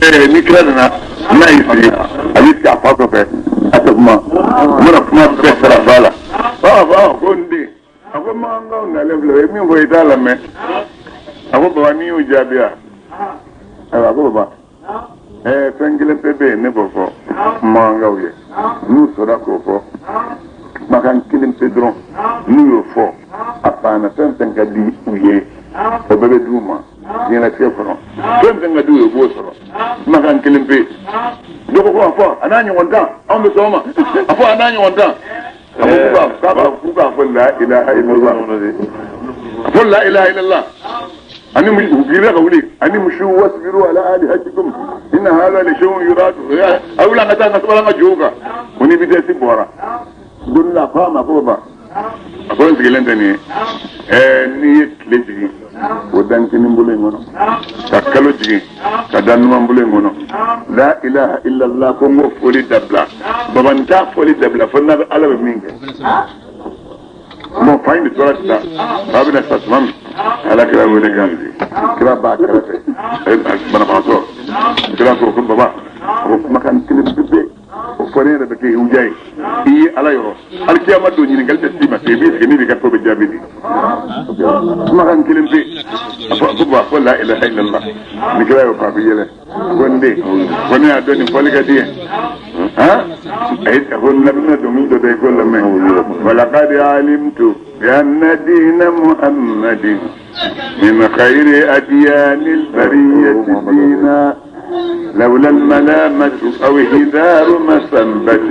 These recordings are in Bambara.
Ni kira nana n'a y'i sigi, a bɛ sigi a fa kɔfɛ, a tɛ kuma, n bɛna kuma bɛɛ sara ba la. Ɔ ko n den, a ko makankaw nalen filɛ, o ye min fɔ i t'a lamɛn. A ko baba, n'i y'o jaabi wa? Ayiwa, a ko baba, fɛn kelen pe bɛ yen ne b'o fɔ makankaw ye, n'u sɔnna k'o fɔ, kumakan kelen pe dɔrɔn, n'u y'o fɔ, a banna, fɛn fɛn ka di u ye, o bɛɛ bɛ d'u ma diɲɛlatigɛ kɔnɔ. Fɛn fɛn ka di u ye, u b'o sɔrɔ, kumakan kelen pe. Dɔ ko a fɔ a n'a ɲɔgɔn tan, anw bɛ sɔn o ma. A fɔ a n'a ɲɔgɔn tan. A ko k'u k'a fɔ la ilaha illallah, a fɔ la ilaha illallah. Ani u gira ka wuli, ani musu wasbiru ala alihatikum inna hadha la shay'un yurad. A wuli, an ka taa, an ka sabali an ka jow kan. O ni vitesse bɔra don la, a ko a ma ko baba, a ko n sigilen tɛ nin ye. N'i ye tile jigin o dan kinin bolo in kɔnɔ, ka kalo jigin ka da numan bolo in kɔnɔ, la ilaha illallah, ko n k'o foli dabila, baba, n t'a foli dabila fo n'a bɛ Ala bɛ min kɛ. Bon, fa in de tora sisan, fa bɛna sa tuma min, Ala kira wele kan kira b'a kɛrɛfɛ banabagatɔ. Kira ko ko baba, a ko kumakan kelen pepe, o fɔ ne yɛrɛ bɛ kɛ uja ye i ye Ala yɔrɔ, alikiyama don ɲininkali tɛ s'i ma, i b'i sigi ne b'i ka ko bɛ jaabi di. Kumakan kelen pe, a fɔ ko baba, fɔ la ilaha illallah. Ni kira y'o fɔ, a bɛ yɛlɛ. Ko n den, ko ne y'a dɔn nin fɔli ka di ye. Han, ayi, a ko n bɛna dɔnkili dɔ da i ko lamɛn. Walaqad alimtu bi anna dina Muhammadin min khayri adyanil bariyati dina لولا الملامة أو هذار مسبة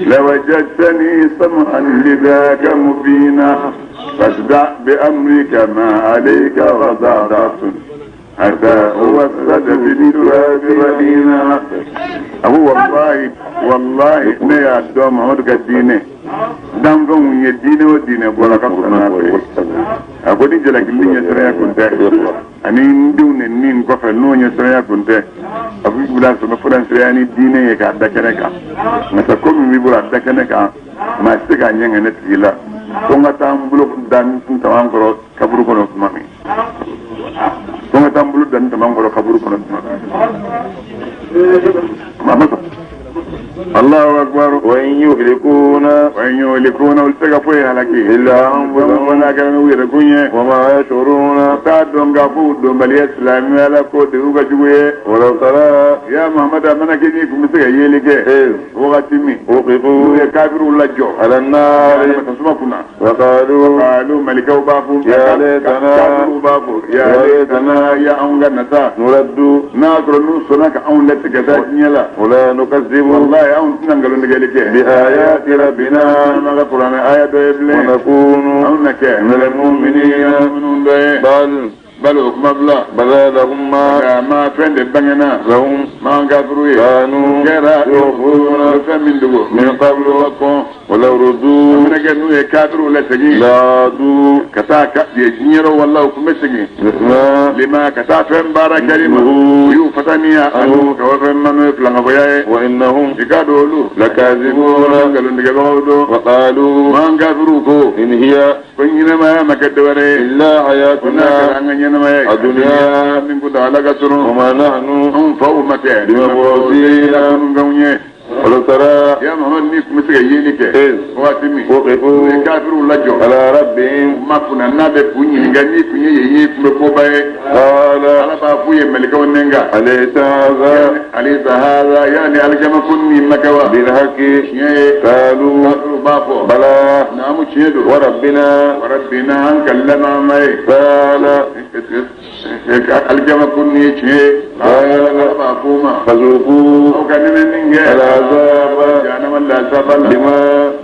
لوجدتني سمحا لذاك مبينا فاصدع بأمرك ما عليك غضاضة حتى أوسد بالتراب رهينا. أهو والله والله ne y'a dɔn Mamadu ka diinɛ danfɛnw ye diinɛ o diinɛ bɔra ka fisa n'a bɛɛ ye. A ko ni jalakili ɲɛsiranya kun tɛ, ani n denw ni n kɔfɛ n'o ɲɛsiranya kun tɛ, a bɛ bila sɔrɔ furansiranya ni diinɛ ye k'a da kɛnɛ kan. Nka sa, ko min b'i bolo a da kɛnɛ kan, maa tɛ se k'a ɲɛŋɛ ne tigi la, ko n ka taa n bolo da n taman kɔrɔ kaburu kɔnɔ tuma min, ko n ka taa n bolo da n taman kɔrɔ kaburu kɔnɔ tuma min, maa ma sɔn. Allahu akbar. Wa in yuhlikuna wa in yuhlikuna, olu tɛ se ka foyi halaki illa anfusahum, n'a kɛra n'u yɛrɛ kun ye. Wa ma yashuruna. U t'a dɔn k'a fɔ u dɔnbaliya silamɛya la ko de y'u ka jugu ye. Walaw tara ya Muhamadu, a mana kɛ n'i kun bɛ se ka yeli kɛ iz wagati min wuqifu n'u ye kafiriw lajɔ ala an-nari tasuma kunna, wa qalu qalu, malikaw b'a fɔ, ya laytana kafiriw b'a fɔ, ya laytana, ya anw ka nata, nuraddu n'a sɔrɔ n'u sɔnna ka anw latigɛ taa diɲɛ la, wala nukazzibu wallahi anw tɛna nkalon tigɛli kɛ bi ayati rabbina an ka kuranɛ aya dɔ ye wa bilen, nakunu anw na kɛ min al-mu'minina. Minnu dɔ ye. Bal bal, o kuma bila, bada lahum ma nka ma fɛn de bangena lahum maa kafiriw ye kanu kɛra yukhfuna fɛn min dogo min qablu ka kɔn. Walaw ruddu mana kɛ n'u ye kafiriw lasegin la'adu ka taa ka diɲɛ yɔrɔ, wala u tun bɛ segin lima lima ka taa fɛn baara kɛli ma u y'u fataniya ani ka fɛn ma, n'o ye filankafoya ye. Wa innahum i k'a dɔn olu lakazibuna. Nkalontigɛbagaw don. Wa qalu maa kafiriw ko in hiya ko ɲɛnamaya ma kɛ dɔwɛrɛ ye illa ko n'a hayatuna kɛra an ka ɲɛnamaya ye a dunya min kun ala ka surun wa ma nahnu anw faw ma kɛ bimab'uthina. fɛnw ye. Walaw tara ya Muhamadu, n'i tun bɛ se ka yeli kɛ iz wagati min wuqifu u ye kafiriw lajɔ ala rabbihim u ma kunna n'a bɛ k'u ɲininka, n'i tun ye yen ye, tun bɛ koba ye. Qala Ala b'a f'u ye mɛlɛkɛw nɛn kan alaysa hadha alaysa hadha, yani alikama ko nin ma kɛ wa bilhaqqi tiɲɛ ye? Qalu kafiriw b'a fɔ bala naamu, tiɲɛ don. Wa rabbina. Wa rabbina, an kalilama ma ye qala alikama ko nin ye tiɲɛ ye. Ala b'a f'u ma fazuqu aw ka nɛnɛ nin kɛ al'azaba jahanama lasaba la bima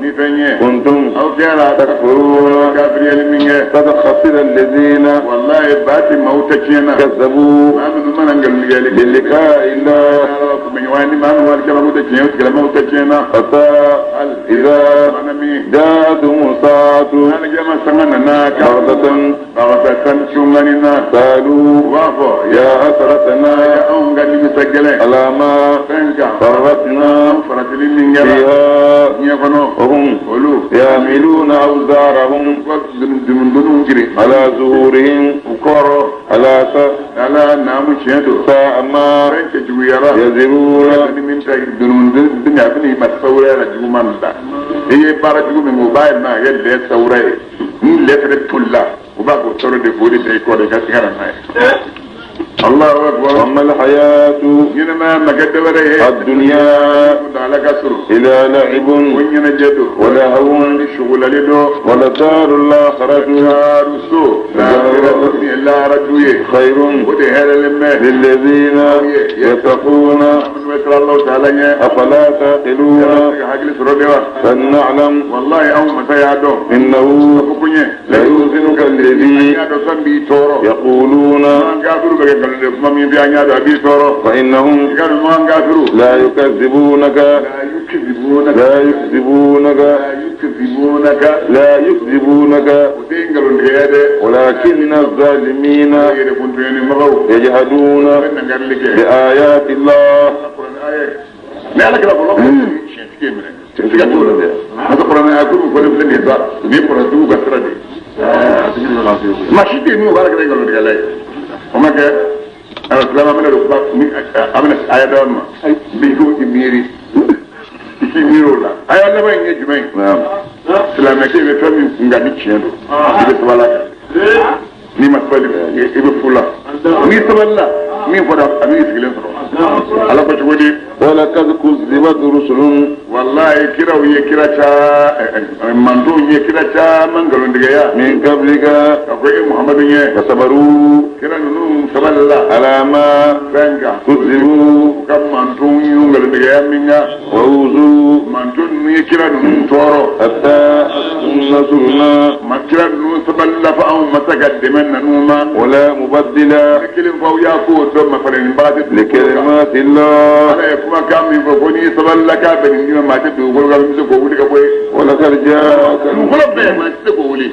ni fɛn ye kuntum aw kɛra takfuruna. Kafiriyali min kɛ. Qad khasira alladhina wallahi baati maaw tɛ tiɲɛ na kazzabu maa minnu mana nkalontigɛli kɛ biliqa'i llah. Ala kun bɛ ɲɔgɔn ye ni maa minnu alikama ko tɛ tiɲɛ ye, o tigilamaaw tɛ tiɲɛ na. Hatta idha mana min ja'atuhum sa'atu alikama sanga nana ka baghtatan baghtatan cungani na qalu u b'a fɔ ya hasratana ya anw ka ni nimisa gɛlɛn على ما fɛn kan فرطنا faratili min kɛra فيها diɲɛ kɔnɔ وهم olu يحملون أوزارهم u ka dumuni girin على ظهورهم u kɔrɔ على ala naamu tiɲɛ don ساء ما fɛn cɛjuguyara يزرون ni min ta dumuni a bɛna i ma sawura la juguman da i ye baara jugu min kɛ o b'a yɛlɛma ka kɛ lɛ sawura ye ni lɛ fɛnɛ tolila o b'a k'o tɔɔrɔ de k'o de ta i kɔ de i ka se ka na n'a ye. Allahu akbar. وما الحياة ɲɛnɛmaya ma kɛ dɔwɛrɛ ye. الدنيا kuntagala ka surun. إلا لعب o ɲɛnajɛ don. ولهو ni sugulali don. ولدار الآخرة Laaru so. Laaraju ye. خير O de hɛrɛlen bɛ. للذين يتقون Minnu bɛ siran Alahu taala ɲɛ. أفلا تعقلون Yala se ka hakili sɔrɔ de wa. فلنعلم Walayi anw masa y'a dɔn. إنه Ko ko ɲɛ. ليحزنك An الذي y'a dɔn fɛn b'i tɔɔrɔ. يقولون An kafiru bɛ kɛ nkalon de kuma min fɔ an y'a dɔn a b'i tɔɔrɔ. فإنهم I ka dɔn an kafiru. لا يكذبونك La yukzibunaka. لا يكذبونك La yukzibunaka. لا يكذبونك O tɛ nkalontigɛ dɛ. ولكن الظالمين O yɛrɛ kuntuɲɛnimɔgɔw. يجحدون U bɛ nangarili kɛ. بآيات الله Ni Ala kɛra fɔlɔ tiɲɛtigi ye minɛ. Siga t'o la dɛ. N'o tɛ kuranɛ a ko min fɔlen filɛ nin ye sa nin ye kuranɛtigiw ka sira de ye. Maa si tɛ yen min ko Ala kɛra nkalontigɛla ye. O ma kɛ ayiwa silamɛ bɛna don kuma ni a bɛna aya dɔ ma bi ko i miiri i k'i miiri o la. Aya laban in ye jumɛn ye? Silamɛkɛ bɛ fɛn min kun kan ni tiɲɛ don i bɛ sabali a kan. N'i ma sabali i bɛ fu la. N'i sabalila min fɔra a b'i sigilen sɔrɔ. Ala ko cogo di? ولقد كذبت رسل Walayi kiraw ye kira caman mantonw ye kira caman nkalontigiya. من قبلك Ka fɔ e Muhamadu ɲɛ. فصبروا Kira ninnu sabalila على ما fɛn kan. كذبوا U ka mantonw y'u nkalontigiya min kan. وأوذوا Manton ninnu ye kira ninnu tɔɔrɔ. حتى نصرنا Ma kira ninnu sabalila fo anw ma se ka dɛmɛ nan'u ma. ولا مبدل Ne kelen fɔ aw y'a k'o dɔn ma falen baga tɛ dugukolo kan. لكلمات الله Ala ye kumakan min fɔ ko n'i sabalila k'a bɛn nin d'i ma maa tɛ dugukolo kan min bɛ se k'o wuli ka bɔ yen. ولقد جاءك Dugukolo bɛɛ maa si tɛ k'o wuli.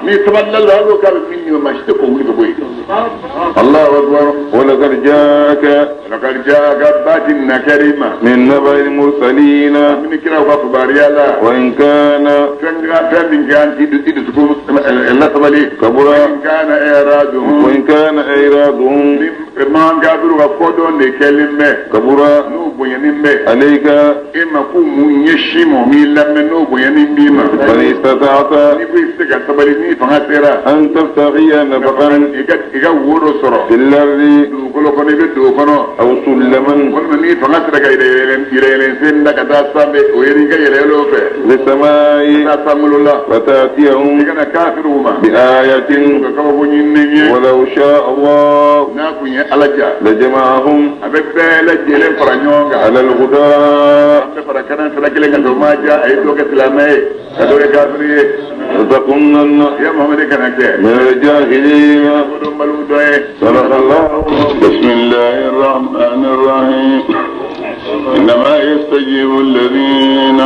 N'i sabalila la hali o k'a bɛ min d'i ma maa si tɛ k'o wuli ka bɔ yen. Allahu akbar. ولقد جاءك Laqad jaaka batin nakarima. من نبأ المرسلين Min kiraw ka kibaruya la. وإن كان Fɛn ka fɛn min kan k'i i dusukun lasabali. كبر In kana i'raduhum. وإن كان إعراضهم Ni maa kafiru ka kodɔn de kɛlen bɛ. كبر N'o bonyani bɛ. عليك E ma ko mun ɲɛsin ma o m'i lamɛn n'o bonyani b'i ma. فإن استطعت N'i ko i tɛ se ka sabali n'i fanga sera. أن تبتغي نفقا I ka wo dɔ sɔrɔ. في الأرض Dugukolo kɔnɔ i bɛ dugu kɔnɔ. أو سلما Walima n'i fanga sera ka yɛlɛ sen da ka taa sanfɛ o ye i ka yɛlɛ o fɛ. في السماء Ka taa sankolo la. I فتأتيهم kana kafiruw ma. بآية U ka kabako ɲininen ye. ولو شاء الله N'a kun ye Ala ja. لجمعهم A bɛ bɛɛ lajɛlen fara ɲɔgɔn kan. على الهدى An bɛ fara kana fila kelen kan o ma ja a ye dɔ kɛ silamɛ ye ka dɔ kɛ kafiri ye. لتكونن Ya Muhamadu kana kɛ. من الجاهلين Kodɔnbaliw dɔ ye. صدق الله. بسم الله الرحمن الرحيم. إنما يستجيب الذين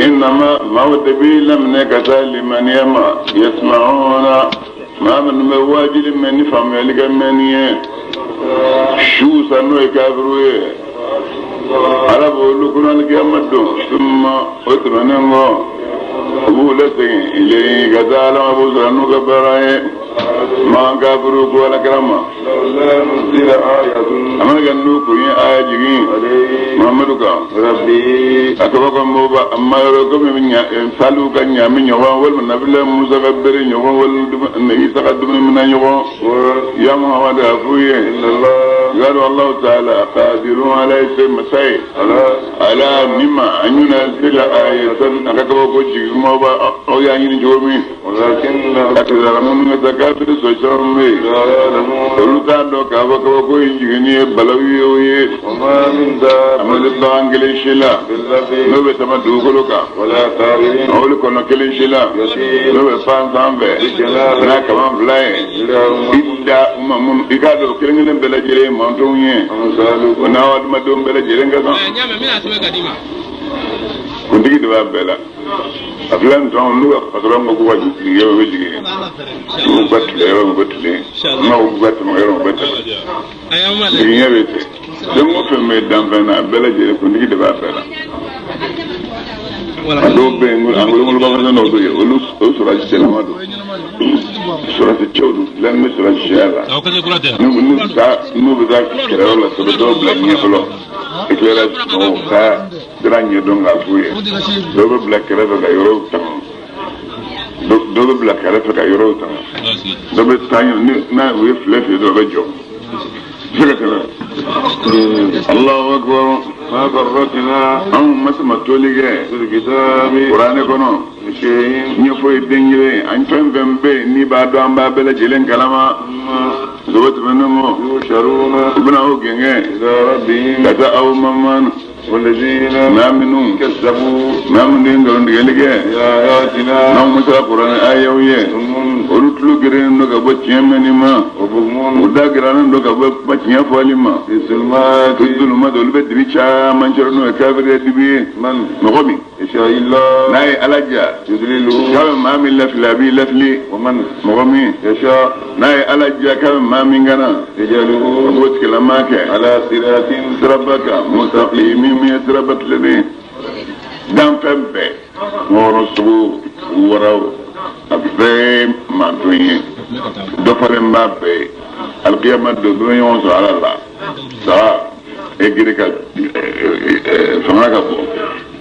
إنما موت بي لم نكتا لمن يما يسمعون ما من مواجل من فهم يلك من شو سنو يكافروا على بقول كنا القيامة ثم أتمنى أبو لسين إليه كذا أبو سنو كبراي ما كافروا ولا كرما لولا نزل آية أما كان نوكو آية جيجين عليه Muhammadu kan ربي a tɔgɔ ko mɔgɔba a ma yɔrɔ komi saliw ka ɲaami ɲɔgɔn walima nabila musa ka bere ɲɔgɔn walima isa ka dumuni minɛ ɲɔgɔn ya muhammadu a f'u ye إن الله yadu allahu taala qadirun ala ye masa ye على ala nima an yunazila ayatan a ka kabako jigin mɔgɔba aw y'a ɲini cogo min ولكن a tisara minnu ka taa kafiri sɔn caman bɛ yen لا يعلمون olu t'a dɔn k'a fɔ kabako in jiginni ye balawu ye o ye وما من a ma دابة se bagan kelen si la في الأرض n'o bɛ sama dugukolo kan ولا طائر olu kɔnɔ kelen si la يطير n'o bɛ fan sanfɛ n'a kaman fila ye إلا هم i da ma mun i k'a dɔn kelen kelen bɛɛ lajɛlen ye mantonw ye أمثالكم o n'a adamadenw bɛɛ lajɛlen ka kan Ɲa mɛ n bɛna sɛbɛn ka d'i ma. Kuntigi de b'a bɛɛ la. A filɛ nin tɔn n'u ka patɔrɔn ko k'u ka jigin yɔrɔ bɛ jigin. N'u ka tile yɔrɔ bɛ tilen. N'u ka tɛmɛ yɔrɔ bɛ tɛmɛ. Jigiɲɛ bɛ ten. Fɛn o fɛn bɛ danfɛn na a bɛɛ lajɛlen kuntigi de b'a bɛɛ la. A dɔw bɛ yen an ngolongoloba dɔw bɛ yen olu o sɔrɔsi cɛlama don. Sɔrɔsi cɛw don dilanni bɛ sɔrɔsi cɛya la. N'u bɛ taa kɛlɛyɔrɔ la sɔrɔ dɔw bila ɲɛ fɔlɔ. Éclairage mɔgɔw ka sira ɲɛdɔn k'a f'u ye. Dɔw bɛ bila kɛrɛfɛ ka yɔrɔw tanga. Dɔw bɛ bila kɛrɛfɛ ka yɔrɔw tanga. Dɔw bɛ taa ɲɛ n'a u ye filɛ fili dɔrɔn u bɛ jɔ. Se ka tɛmɛ. Allahu akbar. Ma farratna. Anw ma se ma toli kɛ. Fil kitabi. Kuranɛ kɔnɔ. Shay'in. Ɲɛfɔ ye den kelen an fɛn fɛn bɛ yen n'i b'a dɔn an b'a bɛɛ lajɛlen kalama. Zobo tɛmɛnen kɔ. Yusharuna. U bɛna aw gɛngɛn. Ila rabbihim. Ka taa aw ma. والذين maa minnu كذبوا maa minnu ye nkalontigɛli kɛ. بآياتنا N'anw ma se ka kuranɛ ayaw ye. صم Olu tulo gerenen don ka bɔ tiɲɛ mɛnni ma. وبكم U da gerannen don ka bɔ kuma tiɲɛ fɔli ma. في الظلمات O zuluma olu bɛ dibi caman cɛrɛ n'o ye kafiriya dibi ye. من Mɔgɔ min يشاء الله n'a ye Ala ja يضلله k'a bɛ maa min lafili a b'i lafili. ومن Mɔgɔ min يشاء n'a ye Ala ja k'a bɛ maa min gana o يجعله b'o tigilama kɛ على صراط siraba kan mustaqim min ye siraba tilennen danfɛn bɛɛ wɔɔrɔ sogo waraw a bɛɛ ye manton ye dɔ falen b'a bɛɛ ye alikiyama don bɛɛ bɛ ɲɔgɔn sɔrɔ Ala la saga e gere ka fanga ka bɔ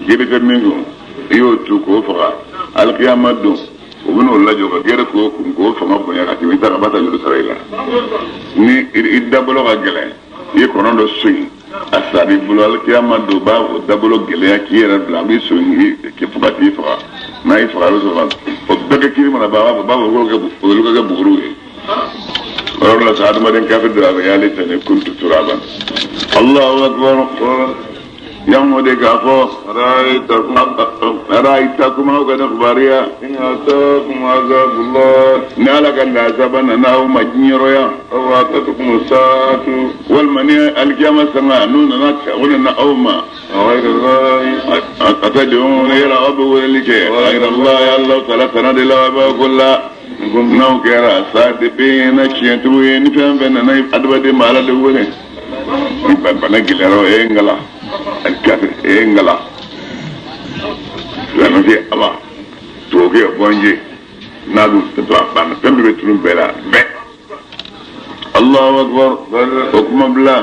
gere tɛ min kun i y'o tu k'o faga alikiyama don u bɛn'o lajɔ ka gere k'o kun k'o fanga bonya ka tɛmɛ i ta kan ba ta juru sara i la ni i dabolo ka gɛlɛn i ye kɔnɔ dɔ soyin a sar'i bolo alikiyama don b'a o dabolo gɛlɛya k'i yɛrɛ bila a b'i soyin k'i fo ka t'i faga n'a y'i faga a bɛ sɔrɔ ka o bɛɛ kɛ kiri mana ban a b'a fɔ ko olu ka kɛ buguriw ye o yɔrɔ la sa adamaden kafiri dɔ a bɛ y'ale tɛ ne kuntu turaban Allahu akbar yan o de k'a fɔ رأيتكم ara'aytakum aw ka ne kibaruya إن أتاكم عذاب الله ni Ala ka lazaba nana aw ma diɲɛyɔrɔ أو أتتكم الساعة walima ni alikiyama sanga n'u nana o nana aw ma غير الله a tɛ denw yala aw bɛ weleli kɛ ayirala ya Ala tana de la a b'a ko la n'aw kɛra sadiqina tiɲɛtigiw ye ni fɛn fɛn nana adamaden ma Ala de wele ni bana gɛlɛyara o ye n kala alikafiri e ye n kala silamɛ kɛ ala tubabukɛ bɔnje n'a dun tɛ to a banna fɛn bɛɛ bɛ tunun bɛɛ la bɛɛ Allahu akbar o kuma bila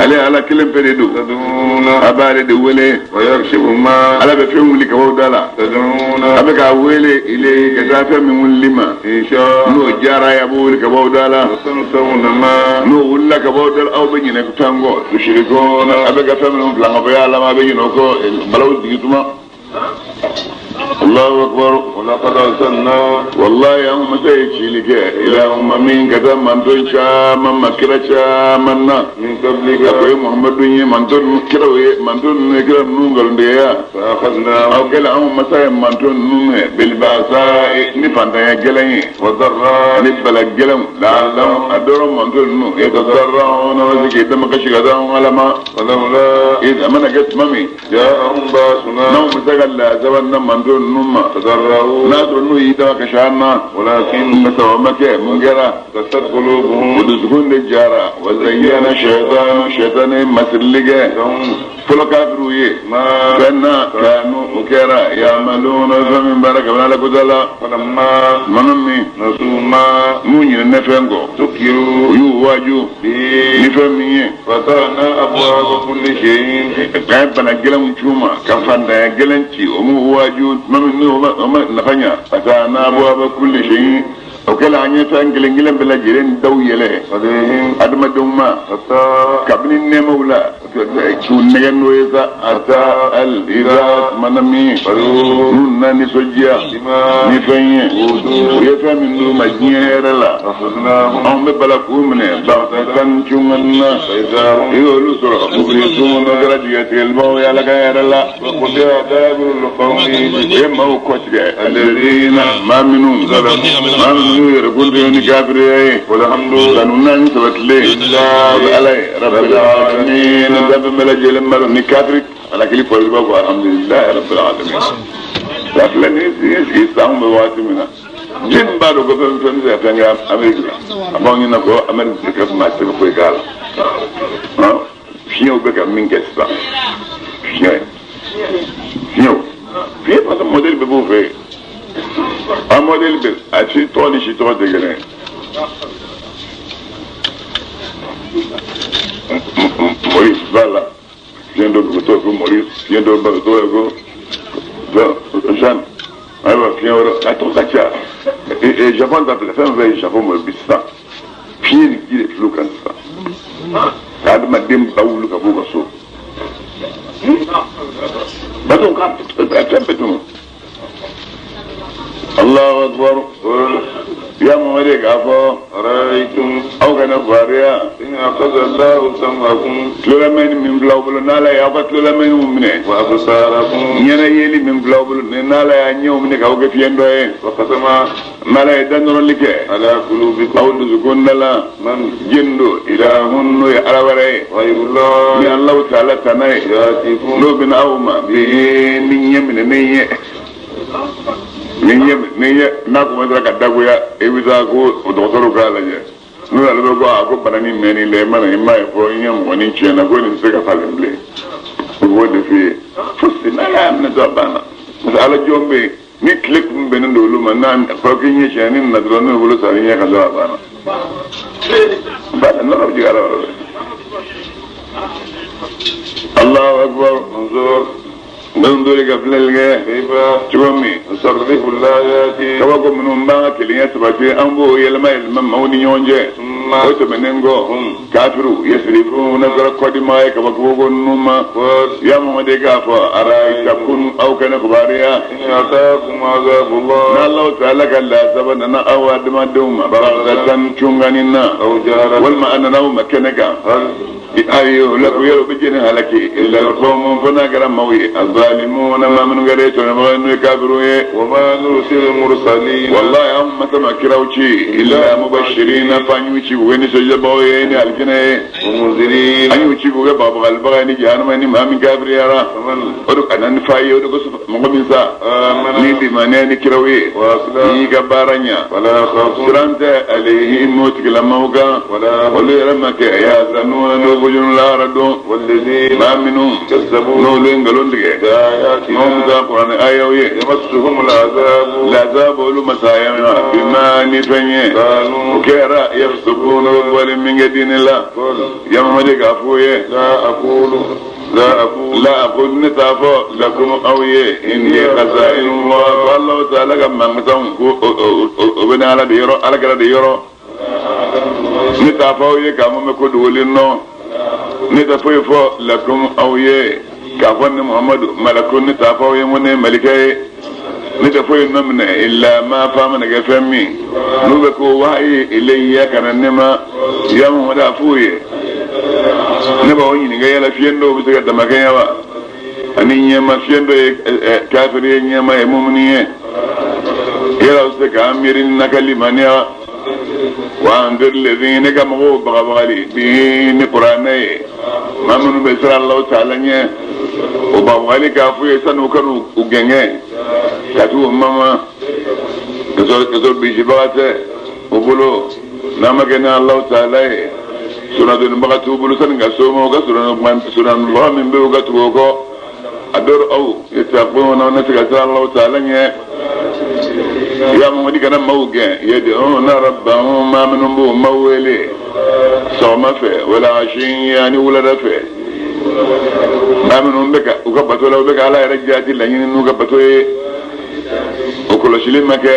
ale Ala kelen pe de don تدعون a b'ale de wele ويكشف ما Ala bɛ fɛn wuli ka bɔ da la تدعون a bɛ k'a wele ile ka taa fɛn min wulili ma إن شاء n'o diyara ye a b'o wuli ka bɔ da la وتنسون ما n'o wulila ka bɔ da la aw bɛ ɲinɛ fɛn kɔ tusirikuna a bɛ ka fɛn minnu bila ka bɔ y'a la a bɛ ɲinɛ o kɔ balaw jigi tuma Allahu akbar ولقد أرسلنا wallahi an masa ye cili kɛ ila umamin ka taa manton caman ma kira caman na من a ko قبلك ye Muhamadu ye manton ninnu kiraw ye manton ninnu ye kira ninnu nkalontigiya aw فأخذناهم kɛlen anw masa ye manton ninnu minɛ bilibasa ni fantanya gɛlɛn ye والضراء ni bala gɛlɛnw laalaw a dɔrɔn manton ninnu yatadarrauna bɛ se k'i dama kasi ka taa anw Ala ma ولولا a mana kɛ tuma min جاءهم بأسنا n'anw bɛ se ka lazaba na manton ninnu ma تضرعوا n'a sɔrɔ n'u y'i dama kasi an na ولكن masa o ma kɛ mun kɛra قست o قلوبهم dusukun de jara wa zayyana shaytanu shaytan ye masirili kɛ لهم fɔlɔ kafiriw ye ما fɛn na kanu o kɛra yamaluna fɛn min baara kabini Ala kota la فلما mana min نسوا ما n'u ɲinɛna fɛn kɔ u ذكروا y'u waaju ni به fɛn min ye فتحنا أبواب كل شيء ka ye bana gɛlɛnw c'u ma ka fantanya gɛlɛn ci o m'u waaju tuma min n'o ma nafa ɲa ka taa n'a bɔ a bɛ kulli shay'in o kɛlen an ye fɛn kelen kelen bɛɛ lajɛlen daw yɛlɛ عليهم adamadenw ma حتى kabini nɛɛmaw la k'u nɛgɛ n'o ye sa ata al ira mana min n'u na nisɔndiya بما ni fɛn ye u ye fɛn min d'u ma diɲɛ hɛrɛ la أخذناهم anw bɛ bala k'u minɛ baghtatan cungan na فإذا i هم y'olu sɔrɔ mublisuna kɛra jigitigɛlibaw ye Ala ka hɛrɛ la وقطع دابر القوم u ye maaw kɔtigɛ alladhina maa minnu maa minnu y'u yɛrɛ kun ni kafiriya ye والحمد kanu naani sabatilen o bɛ Ala ye rabbil alamin danfɛn bɛɛ lajɛlen b'a dɔn ni kafiri Malakili fɔ i b'a fɔ alhamdulilayi rabbil alamin. La filɛ nin ye sigi san bɛ waati min na jɛni b'a dɔn ko fɛn fɛn bɛ se ka fɛn kɛ Amérique la a b'anw ɲɛna ko Amérique tɛ kɛ maa tɛ foyi k'a la fiɲɛw bɛ ka min kɛ sisan fiɲɛ fiɲɛw fiɲɛ parce que modèle bɛɛ b'o fɛ yen a modèle bɛɛ a si tɔgɔ ni si tɔgɔ tɛ kelen ye. Maurice b'a la fiɲɛ dɔ dugu tɔgɔ ko Maurice fiɲɛ dɔ ba tɔgɔ ko Jeanne ayiwa fiɲɛ wɛrɛ a tɔgɔ ka ca Japon ta filɛ fɛn fɛn ye Japon mɔ bi sisan fiɲɛ ni ji de fil'u kan sisan ka adamaden ba wuli ka b'u ka so bato ka fɛn bɛɛ tunu. Allahu akbar ya Muhammad k'a fɔ ara'aytum aw kana fariya in akhadha Allahu sam'akum tulolamɛnni min filɛ aw bolo n'Ala y'aw ka tulolamɛnniw minɛ wa absarakum ɲɛna yeli min filɛ aw bolo n'Ala y'a ɲɛw minɛ k'aw kɛ fiɲɛ dɔ ye wa khatama n'Ala ye danɔrɔli kɛ ala qulubikum aw dusukun da la man jin don ilahun n'o ye Ala wɛrɛ ye ghayrullah ni Alahu taala tana ye yatikum n'o bɛna aw ma bi ni ɲɛ minɛ ni ɲɛ ni ɲɛ n'a commencera ka dagoya i bɛ taa ko dɔgɔtɔrɔw k'a lajɛ n'o y'ale bɛ ko a ko bana ni mɛnni la i mana i m'a ye fɔ i ɲɛ mɔgɔnin tiɲɛna ko nin tɛ se ka falen bilen o b'o de f'i ye fosi n'Ala y'a minɛ dɔrɔn a banna parce que Ala jɔn bɛ yen ni tile kun bɛnnen don olu ma n'a fɔra k'i ɲɛ tiɲɛ ni nana dɔrɔn n'o bolo sara i ɲɛ kan dɔrɔn a banna banna nɔrɔ bɛ jigin Ala yɔrɔ dɛ. Allahu akbar انظر minnu dori ka filɛli kɛ kayfa cogo min nusarrifu al-ayati kabako minnu b'an ka kelenya sabati an b'o yɛlɛma yɛlɛma maaw ni ɲɔgɔn cɛ thumma o tɛmɛnen kɔ kafiru yasirifuna kɛra kɔdima ye kabako ninnu ma qul ya Muhamadu k'a fɔ ara'ayta kun aw kana kibaruya in atakum azabullah n'Alahu taala ka lasaba nana aw adamadenw ma baghtatan cunganin na aw jaharatan walima a nana aw ma kɛnɛ kan hal ayi o la ko yɛrɛ o bɛ jɛni halaki illa alqawmu fo n'a kɛra maaw ye azalimuna maa minnu kɛra tɔɲɔbagaw ye n'o ye kafiru ye wa ma nursilu al-mursalin wallahi an ma sama kiraw ci illa mubashirina f'an y'u ci k'u kɛ nisɔndiyabagaw ye ni alijinɛ ye wa munzirin an y'u ci k'u kɛ bagabagalibaga ye ni jahanama ye ni maa min kafiriyara faman o de a nana ni fa ye o de kosɔn mɔgɔ min sa amana ni limaniya ni kiraw ye wa aslaha n'i y'i ka baara ɲa fala khawfun siran tɛ alayhim o tigilamaaw kan wala olu yɛrɛ ma kɛ yahzanuna n'o bojunu lahara don والذين maa minnu كذبوا n'olu ye nkalon tigɛ n'o بآياتنا bɛ taa kuranɛ ayaw ye يمسهم العذاب lazabu olu masaya ma bima ni fɛn ye o كانوا kɛra yafsukuna o bɔli min kɛ diinɛ la قل ya Muhamadu k'a f'u ye لا أقول لا أقول la a ko ne t'a fɔ lakum aw ye indi khaza'inullah ko Alahu taala ka mansaw ko o bɛ ne Ala de yɔrɔ Ala kɛra de yɔrɔ ne t'a fɔ aw ye k'a fɔ n bɛ ko dogolen nɔ ne tɛ foyi fɔ lakum aw ye k'a fɔ ne Muhamadu malaku ne t'a fɔ aw ye n ko ne ye malikɛ ye ne tɛ foyi nɔ minɛ illa ma fa mana kɛ fɛn min n'u bɛ ko wahayi ilayya ka na ne ma ya Muhamadu a f'u ye ne b'aw ɲininka yala fiɲɛ dɔw bɛ se ka damakɛɲɛ wa ani ɲɛma fiɲɛ dɔ ye kafiri ye ɲɛma ye mumuni ye yala aw bɛ se k'an miiri ni na ka limaniya wa anzir lezina ka mɔgɔw bagabagali bihi ni kuranɛ ye maa minnu bɛ siran Alahu taala ɲɛ o bagabagali k'a f'u ye sanni u ka n'u gɛngɛ ka t'u mama ka sɔrɔ bisibaga tɛ o bolo n'a ma kɛ ni Alahu taala ye sunnadonibaga t'u bolo sani ka s'o ma u ka sunnadonibaga min bɛ yen u ka tugu o kɔ a dɔw aw yattaquna na se ka siran Alahu taala ɲɛ ya Muhamadu kana maaw gɛn yad'una rabbahum maa minnu b'u ma wele sɔgɔma fɛ wala ashiya ani wulada fɛ maa minnu bɛ ka u ka bato la u bɛ ka Ala yɛrɛ jaati laɲini n'u ka bato ye o kɔlɔsili ma kɛ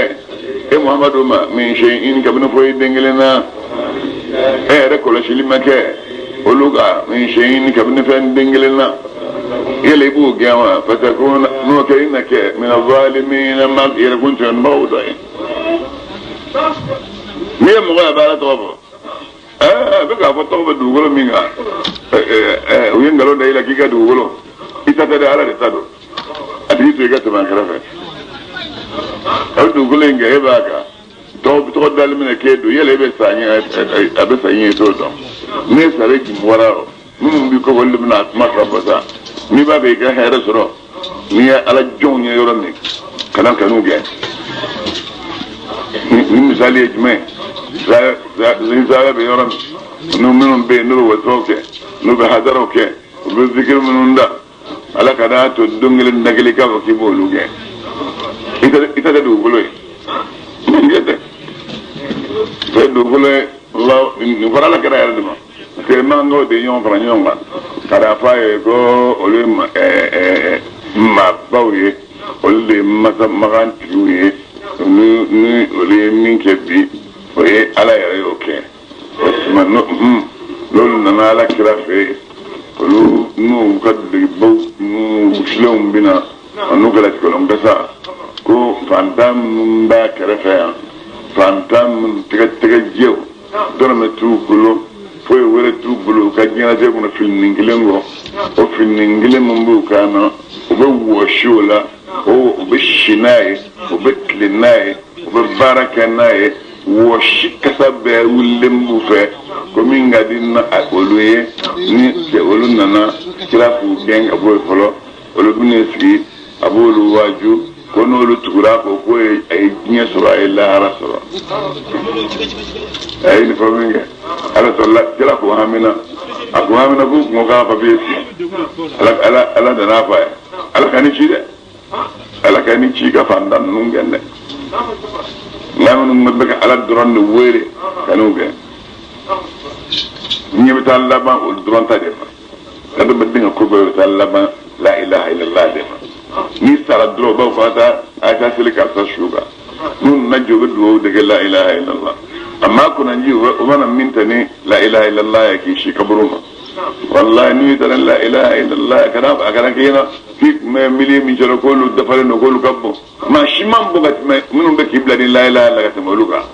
e Muhamadu ma min shay'in kabini foyi den kelen na e yɛrɛ kɔlɔsili ma kɛ olu ka min shay'in kabini fɛn den kelen na yala i b'o gɛn wa fatakuna n'o kɛ i na kɛ mina zalimina ma yɛrɛkun tɔɲɔnbagaw dɔ ye n'i ye mɔgɔ ye a bɛ Ala tɔgɔ fɔ a bɛ k'a fɔ tɔgɔ bɛ dugukolo min kan u ye nkalon da i la k'i ka dugukolo i ta tɛ dɛ Ala de ta don a tigi to i ka tɛmɛ a kɛrɛfɛ a bɛ dugukolo in kɛ e b'a kan tɔgɔ dali minɛ k'e don yala e bɛ sa ɲɛ a bɛ sa ɲɛ i t'o dɔn n'e sara e jigin wara rɔ minnu b'i kɔfɛ olu de bɛna a kuma kan fɔ sa N'i b'a fɛ i ka hɛrɛ sɔrɔ n'i ye ala jɔnw ye yɔrɔ min kana kanu gɛn. Ni misali ye jumɛn ye zawiya bɛ yɔrɔ min n'u minnu bɛ yen n'u bɛ wasifaw kɛ n'u bɛ hadaraw kɛ u bɛ zikiri minnu da ala ka n'a to don kelen da kelen k'a fɔ k'i b'olu gɛn i ta tɛ dugukolo ye nin tɛ o ye dugukolo ye nin fɔra ala kɛra yɛrɛ de ma parce que mankanw de ye ɲɔgɔn fara ɲɔgɔn kan ka n'a fɔ a ye ko olu ye maabaw ye olu de ye masa makan tigiw ye ni olu ye min kɛ bi o ye ala yɛrɛ y'o kɛ o tuma n'olu nana ala kira fɛ yen olu n'u ka dulokibaw n'u wusulenw bɛ na n'u ka latikɔlɔn kasa ko fantan minnu b'a kɛrɛfɛ yan fantan minnu tɛgɛ jɛw dɔrɔmɛ t'u bolo foyi wɛrɛ t'u bolo u ka diɲɛlatigɛ kɔnɔ filinin kelen kɔ o filinin kelen min b'u kan na u bɛ wɔsi o la u bɛ si n'a ye u bɛ tilen n'a ye u bɛ baara kɛ n'a ye wɔsi kasa bɛɛ wulilen b'u fɛ ko min ka di olu ye ni olu nana kira k'u gɛn ka bɔ yen fɔlɔ olu bɛna sigi a b'olu waaju ko n'olu tugura ko ko a ye diɲɛ sɔrɔ a ye lahara sɔrɔ a ye nin fɔ min kɛ ala sɔrɔla kira ko hamina a ko hamina k'u kun ko k'a papiye signé ala ala nana fɔ a ye ala ka ni ci dɛ ala ka ni ci ka fantan ninnu gɛn dɛ nka minnu bɛ ka ala dɔrɔn de wele ka n'u gɛn ɲɛ bɛ taa laban olu dɔrɔn ta de ma adamaden ka ko bɛɛ bɛ taa laban la ilaha illallah de ma n'i sara dɔrɔn u b'a fɔ a taa seli karisa su kan n'u nana jɔ u bɛ dugawu de kɛ la ilaha illallah a maa kunnanji u mana min ta ni la ilaha illallah ye k'i si kaburu ma wallahi n'i taara la ilaha illallah a kana k'i ɲɛna k'i tun bɛ miliyɔn min sɔrɔ k'olu dafalen don k'olu ka bon maa si man bon ka tɛmɛ minnu bɛ k'i bila ni la ilaha illallah ka tɛmɛ olu kan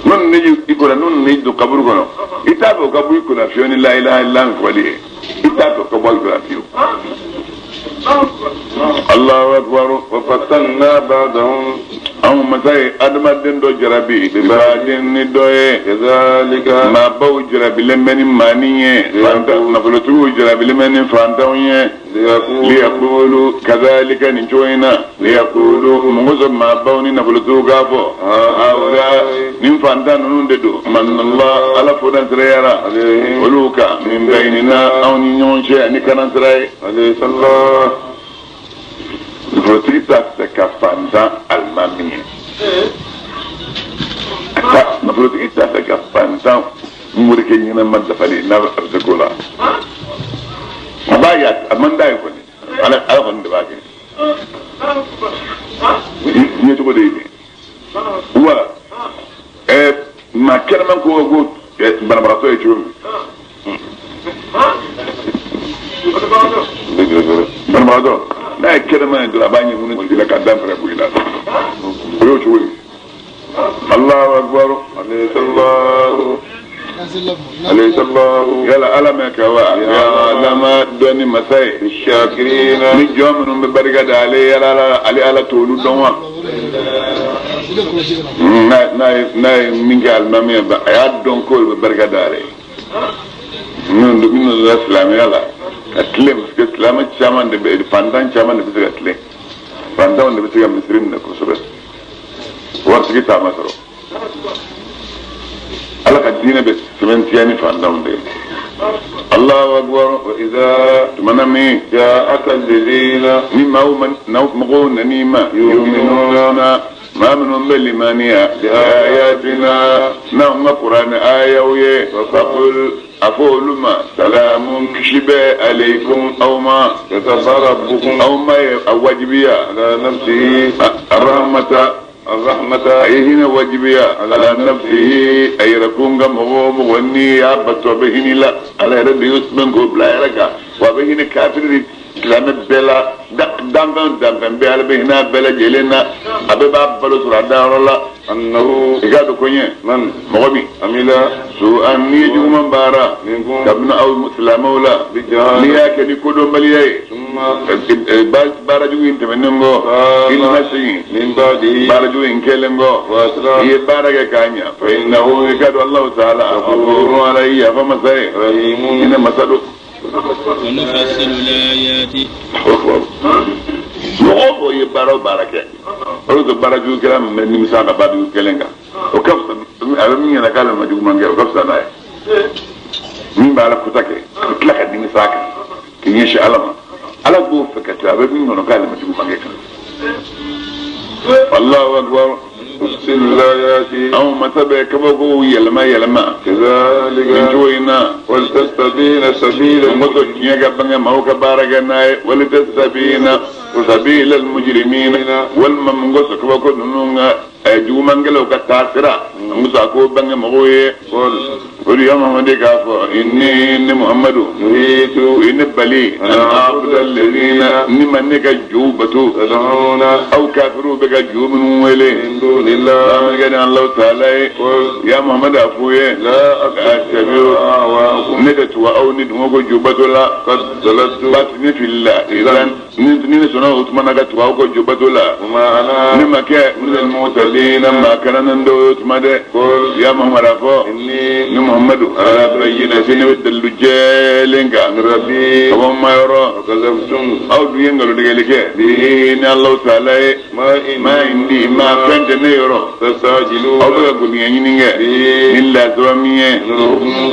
minnu ni i kɔnɔ minnu ni don kaburu kɔnɔ i t'a fɛ o ka bɔ i kunna fiyewu ni la ilaha illallah min fɔli ye i t'a fɛ o ka bɔ i kunna fiyewu. Allahu akbar wa fatanna ba'dahum anw masa ye adamaden dɔ jarabi baden ni dɔ ye kazalika maabaw jarabilen bɛ ni maanin ye nafolotigiw jarabilen bɛ ni fantanw ye liyakulu kazalika nin cogo in na liyakulu mɔgɔ sɔrɔ maabaw ni nafolotigiw k'a fɔ awla nin fantan ninnu de don manallah ala fodansirayara olu kan min bayinina anw ni ɲɔgɔn cɛ ani kanansira ye nafolotigi t'a fɛ ka fantan alimami ye nafolotigi t'a fɛ ka fantan morikɛ ɲɛnama dafalen n'a bɛ se ko la a b'a ye a man d'a ye kɔni ala kɔni de b'a kɛ ɲɛ cogo de ye nin wa maa kɛnɛman ko ko banabagatɔ ye cogo min banabagatɔ n'a ye kɛnɛman ye dɔrɔn a b'a ɲɛ minnu tigi la k'a da fɛrɛ bɔ i la o y'o cogo ye Allahu akbar alayhi yala ala mɛ kɛ wa alama dɔnni masa ye shakirina ni jɔn minnu bɛ barika da ale yala ale ala t'olu dɔn wa n'a ye min kɛ alimami ye a y'a dɔn k'olu bɛ barika da ale ye minnu donna silamɛya la ka tilen parce que silamɛ caman de bɛ fantan caman de bɛ se ka tilen fantanw de bɛ se ka misiri minɛ kosɛbɛ waritigi t'a ma sɔrɔ ala ka diinɛ bɛ sɛbɛntiya ni fantanw de ye Allahu akbar wa idha tumana min ja'aka alladhina ni maaw mɔgɔw nan'i ma yu'minuna maa minnu bɛ limaniya bi ayatina n'anw ka kuranɛ ayaw ye faqul a fɔ olu ma salamun kisi bɛ aleikum aw ma kataba rabbukum aw ma ye a wajibiya ala nafsihi arahmata arahmata a ye hinɛ wajibiya ala nafsihi a yɛrɛ kun ka mɔgɔ o mɔgɔ n'i y'a bato a bɛ hinɛ la ala yɛrɛ de y'o sɛbɛn k'o bila a yɛrɛ kan wa a bɛ hinɛ kafiri ni silamɛ bɛɛ la danfɛn danfɛn bɛɛ ala bɛ hinɛ a bɛɛ lajɛlen na a bɛɛ b'a balo sɔrɔ a dayɔrɔ la annahu i k'a dɔn ko ɲɛ man mɔgɔ min amila su'an n'i ye juguman baara minkum kabini aw silamɛw la bijahal n'i y'a kɛ ni kodɔnbaliya ye summa baara jugu in tɛmɛnen kɔ i nana segin min ba'dihi baara jugu in kɛlen kɔ wa aslah i ye baara kɛ k'a ɲa fa innahu i k'a dɔn Allahu ta'ala ghafurun ala ye yafa masa ye rahimun hinɛ masa don. ونفصل الآيات. Mɔgɔ o ye baara o baara kɛ, o de baara jugu kɛra min bɛ nimisa ka baara jugu kɛlen kan, o ka fisa. A bɛ min ɲɛna k'ale ma juguman kɛ, o ka fisa n'a ye. Min b'a la kuta kɛ, a bɛ tila ka nimisa a kan k'i ɲɛsin Ala ma, Ala b'o fɛ ka tɛmɛ a bɛ min kɔnɔ k'ale ma juguman kɛ kan. Allahu akbar. Anw masa bɛ kabakow yɛlɛma yɛlɛma nin cogo in na. ولتستبين سبيل Moto tiɲɛ ka bange maaw ka baara kɛ n'a ye. ولتستبين سبيل المجرمين, walima mun kosɔn kabako ninnu ka jugumankɛlaw ka taasira, an bɛ a k'o bange mɔgɔw ye. O de ye Muhamadu k'a fɔ: إني, ne Muhamadu, نهيت o ye ne bali أن أعبد الذين, ni ma ne ka jow bato, تدعون aw kafiriw bɛ ka jo minnu wele, من دون الله. Bamankɛ ni Alahu taala ye. Ya Muhamadu, a f'u ye: لا أتبع أهواءكم. Ne tɛ tugu aw ni dungɔ ko jo bato la. قد ضللت. Baasi ne fili la إذن, ni ne sɔnna o tuma na ka tugu aw ko jo bato la, وما أنا ne ma kɛ من المهتدين, maa kananen dɔw ye o tuma dɛ. Ya Muhamadu, a fɔ: إني ni Muhamadu على بينة, ne bɛ dalilu jɛlen kan من ربي. ka bɔ n ma yɔrɔ. وكذبتم Aw dun ye nkalontigɛli kɛ bi ni Alahu taala ye. ما ما عندي, ma fɛn tɛ ne yɔrɔ. تستعجلون Aw bɛ ka goniya ɲini kɛ ni lasaba min ye,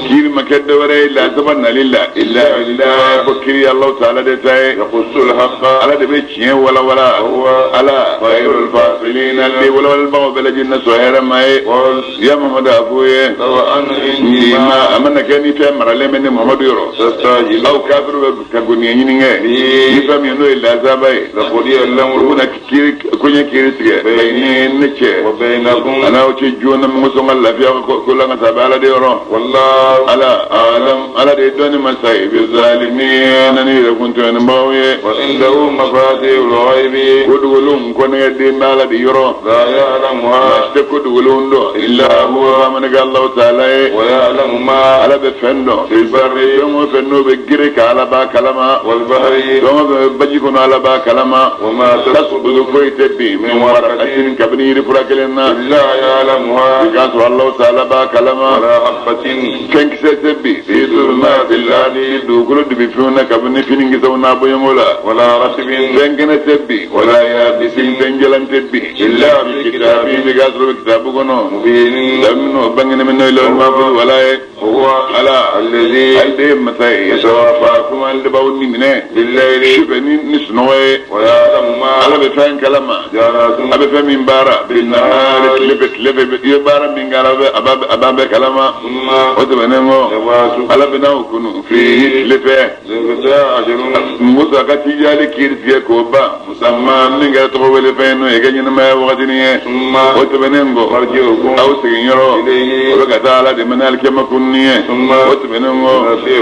kiiri ma kɛ dɔwɛrɛ ye lasaba nali la إلا لله, ko kiiri Alahu taala de ta ye. يقص الحق. Ala de bɛ tiɲɛ walawala. وهو Ala خير الفاصلين, ale walawalibagaw bɛɛ lajɛlen na sɔn hɛrɛ ma ye. قل Ya Muhamadu, a f'u ye: لو أن عندي ma ما a mana kɛ ni fɛn maralen bɛ ne Muhamadu yɔrɔ, تستعجلون aw kafiru bɛ ka goniya ɲini kɛ ni fɛn min ye, n'o ye lasaba ye, لقضي u الأمر bɛna kiiri koɲɛ kiiri tigɛ ni ne cɛ وبينكم. A n'aw cɛ joona. Min ko sɔn ka lafiya ko la ka taa Ala de yɔrɔ. والله Ala أعلم, Ala de ye dɔnni masa ye, بالظالمين, ni yɛrɛ kun tɔɲɔnibagaw ye. وعنده مفاتيح الغيب. Ko dogolenw kɔnɛgɛ den bɛ Ala de yɔrɔ. لا يعلمها tɛ ko dogolenw dɔn إلا هو, bamanan Alahu taala ye. ويعلم ما Ala bɛ fɛn dɔn في البر fɛn o fɛn n'o bɛ gere ka, Ala b'a kalama. والبحر. Fɛn o fɛn bɛ baji kɔnɔ, Ala b'a kalama. وما تسقط تسقط, foyi tɛ bin, من ورقة, kabini yiri fura kelen na, إلا يعلمها. I k'a sɔrɔ Alahu taala b'a kalama. ولا حبة Fɛn kisɛ tɛ bin في ظلمات الأرض, dugukolo dibi finw na, kabini finikisɛw n'a bɔɲɔgɔn la. ولا رطب Fɛn kɛnɛ tɛ bin, ولا يابس, fɛn jalan tɛ bin, إلا في كتاب, كتاب i k'a sɔrɔ kitabu kɔnɔ, مبين. Daminɛ o bangene min n'o ye lawhil mahfuz wala ye. وهو Ala الذي ale de ye masa ye, يتوفاكم, ale de b'aw ni minɛ بالليل sufɛ ni sunɔgɔ ye. ويعلم ما Ala bɛ fɛn kalama, جرتم a bɛ fɛn min baara, بالنهار, tile fɛ, tile fɛ i ye baara min kɛ, Ala bɛ a b'a bɛɛ kalama. ثم O tɛmɛnen kɔ, يبعثكم Ala bɛ n'aw kunu فيه, tile fɛ. ليقضى أجل Musa ka tijali kiiri tigɛ k'o ban, مسمى, min kɛra tɔgɔ wele fɛn ye, n'o ye ka ɲɛnamaya wagatinin ye. ثم O tɛmɛnen kɔ, مرجعكم aw segin yɔrɔ, إليه o bɛ ka taa Ala de mana alikiyama kunni ye. ثم O tɛmɛnen kɔ,